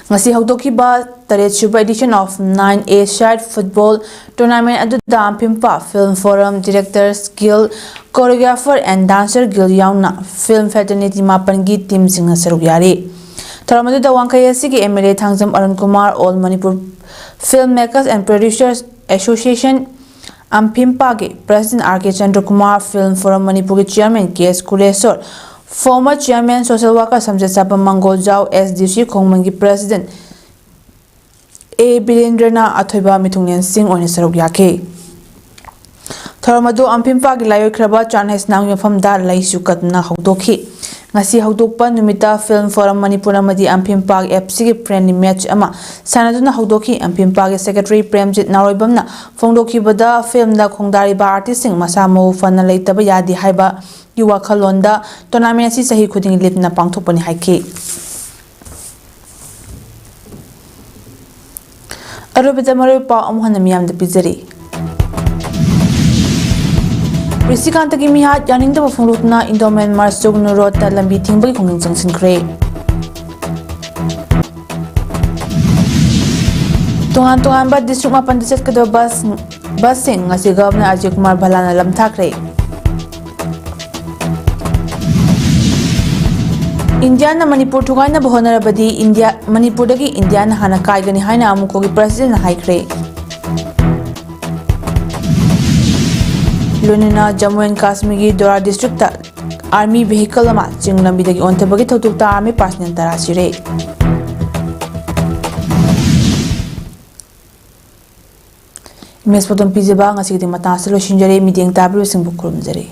ꯉꯁꯤ ꯍꯧꯗꯣꯛꯈꯤꯕ ꯇꯔꯦꯠ ꯁꯨꯕ edition of nine A side football tournament ꯑꯗꯨꯗ Ampimpa Film Forum, Directors Guild, Choreographer and Dancer Guild ꯌꯥꯎꯅ film fraternity ꯃꯥꯄꯟꯒꯤ teamꯁꯤꯡꯅ ꯁꯔꯨꯛ ꯌꯥꯔꯤ꯫ ꯊꯧꯔꯝ ꯑꯗꯨꯗ ꯋꯥꯡꯈꯩ ꯑꯁꯤꯒꯤ MLA Thangjam Arun Kumar, All Manipur Film Makers and Producers Association Amphimpaꯒꯤ President R K Chandra Kumar, Film Forum ꯃꯅꯤꯄꯨꯔꯒꯤ Chairman K S ꯀꯨꯂꯦꯁꯣꯔ, former Chairman Social Worker ꯁꯝꯖꯦꯠꯁꯥꯕꯝ ꯃꯪꯒꯣꯜꯖꯥꯎ, SDC ꯈꯣꯡꯃꯟꯒꯤ President A ꯕꯤꯔꯦꯟꯗ꯭ꯔꯅ ꯑꯊꯣꯏꯕ ꯃꯤꯊꯨꯡꯂꯦꯟꯁꯤꯡ ꯑꯣꯏꯅ ꯁꯔꯨꯛ ꯌꯥꯈꯤ꯫ ꯊꯧꯔꯝ ꯑꯗꯨ Amphimpaꯒꯤ ꯂꯥꯏꯑꯣꯏꯈ꯭ꯔꯕ ꯆꯥꯟꯍꯩꯁꯅꯥꯝꯒꯤ ꯃꯐꯝꯗ ꯂꯩꯁꯨ ꯀꯠꯇꯨꯅ ꯍꯧꯗꯣꯛꯈꯤ꯫ ꯉꯁꯤ ꯍꯧꯗꯣꯛꯄ ꯅꯨꯃꯤꯠꯇ Film Forum ꯃꯅꯤꯄꯨꯔ ꯑꯃꯗꯤ ꯑꯝꯐꯤꯝꯄꯥꯛ ꯑꯦꯐ ꯁꯤꯒꯤ friendly match ꯑꯃ ꯁꯥꯟꯅꯗꯨꯅ ꯍꯧꯗꯣꯛꯈꯤ꯫ ꯑꯝꯐꯤꯝꯄꯥꯛꯀꯤ secretary ꯄ꯭ꯔꯦꯝꯖꯤꯠ ꯅꯥꯎꯔꯣꯏꯕꯝꯅ ꯐꯣꯡꯗꯣꯛꯈꯤꯕꯗ, filmꯗ ꯈꯣꯡꯗꯥꯔꯤꯕ artistꯁꯤꯡ ꯃꯁꯥ ꯃꯎ ꯐꯅ ꯂꯩꯇꯕ ꯌꯥꯗꯦ ꯍꯥꯏꯕꯒꯤ ꯋꯥꯈꯜꯂꯣꯟꯗ tournament ꯑꯁꯤ ꯆꯍꯤ ꯈꯨꯗꯤꯡꯒꯤ ꯂꯦꯞꯇꯅ ꯄꯥꯡꯊꯣꯛꯄꯅꯤ ꯍꯥꯏꯈꯤ꯫ ꯑꯔꯣꯏꯕꯗ ꯃꯔꯨꯑꯣꯏꯕ ꯄꯥꯎ ꯑꯃꯨꯛ ꯍꯟꯅ ꯃꯤꯌꯥꯝꯗ ꯄꯤꯖꯔꯤ꯫ ꯔꯤꯁꯤꯀꯥꯟꯇꯒꯤ ꯃꯤꯍꯥꯠ ꯌꯥꯅꯤꯡꯗꯕ ꯐꯣꯡꯗꯣꯛꯇꯨꯅ ꯏꯟꯗꯣ ꯃ꯭ꯌꯥꯟꯃꯥꯔ ꯁꯨꯒꯅꯨ ꯔꯣꯗꯇ ꯂꯝꯕꯤ ꯊꯤꯡꯕꯒꯤ ꯈꯣꯡꯖꯪ ꯆꯪꯁꯤꯟꯈ꯭ꯔꯦ꯫ ꯇꯣꯉꯥꯟ ꯇꯣꯉꯥꯟꯕ district ꯃꯥꯄꯟꯗ ꯆꯠꯀꯗꯕ bus, busꯁꯤꯡ ꯉꯁꯤ Governor ꯑꯖꯌ ꯀꯨꯃꯥꯔ ꯚꯜꯂꯥꯅ ꯂꯝꯊꯥꯈ꯭ꯔꯦ꯫ ꯏꯟꯗꯤꯌꯥꯅ ꯃꯅꯤꯄꯨꯔ ꯊꯨꯒꯥꯏꯅꯕ ꯍꯣꯠꯅꯔꯕꯗꯤ ꯏꯟꯗꯤꯌꯥ, ꯃꯅꯤꯄꯨꯔꯗꯒꯤ ꯏꯟꯗꯤꯌꯥꯅ ꯍꯥꯟꯅ ꯀꯥꯏꯒꯅꯤ ꯍꯥꯏꯅ ꯑꯃꯨꯀꯣꯒꯤ presidentꯅ ꯍꯥꯏꯈ꯭ꯔꯦ꯫ ꯂꯣꯏꯅꯅ ꯖꯝꯃꯨ ꯑꯦꯟ ꯀꯥꯁꯃꯤꯔꯒꯤ ꯗꯣꯔꯥ districtꯇ army vehicle ꯑꯃ ꯆꯤꯡ ꯂꯝꯕꯤꯗꯒꯤ ꯑꯣꯟꯊꯕꯒꯤ ꯊꯧꯗꯣꯛꯇ army personnel ꯇꯔꯥ ꯁꯤꯔꯦ꯫ Image photo ꯄꯤꯖꯕ ꯉꯁꯤꯒꯤꯗꯤ ꯃꯇꯥꯡ ꯑꯁꯤꯗ ꯂꯣꯏꯁꯤꯟꯖꯔꯦ꯫ ꯃꯤꯠꯌꯦꯡ ꯇꯥꯕꯤꯕꯁꯤꯡꯕꯨ ꯈꯨꯔꯨꯝꯖꯔꯤ꯫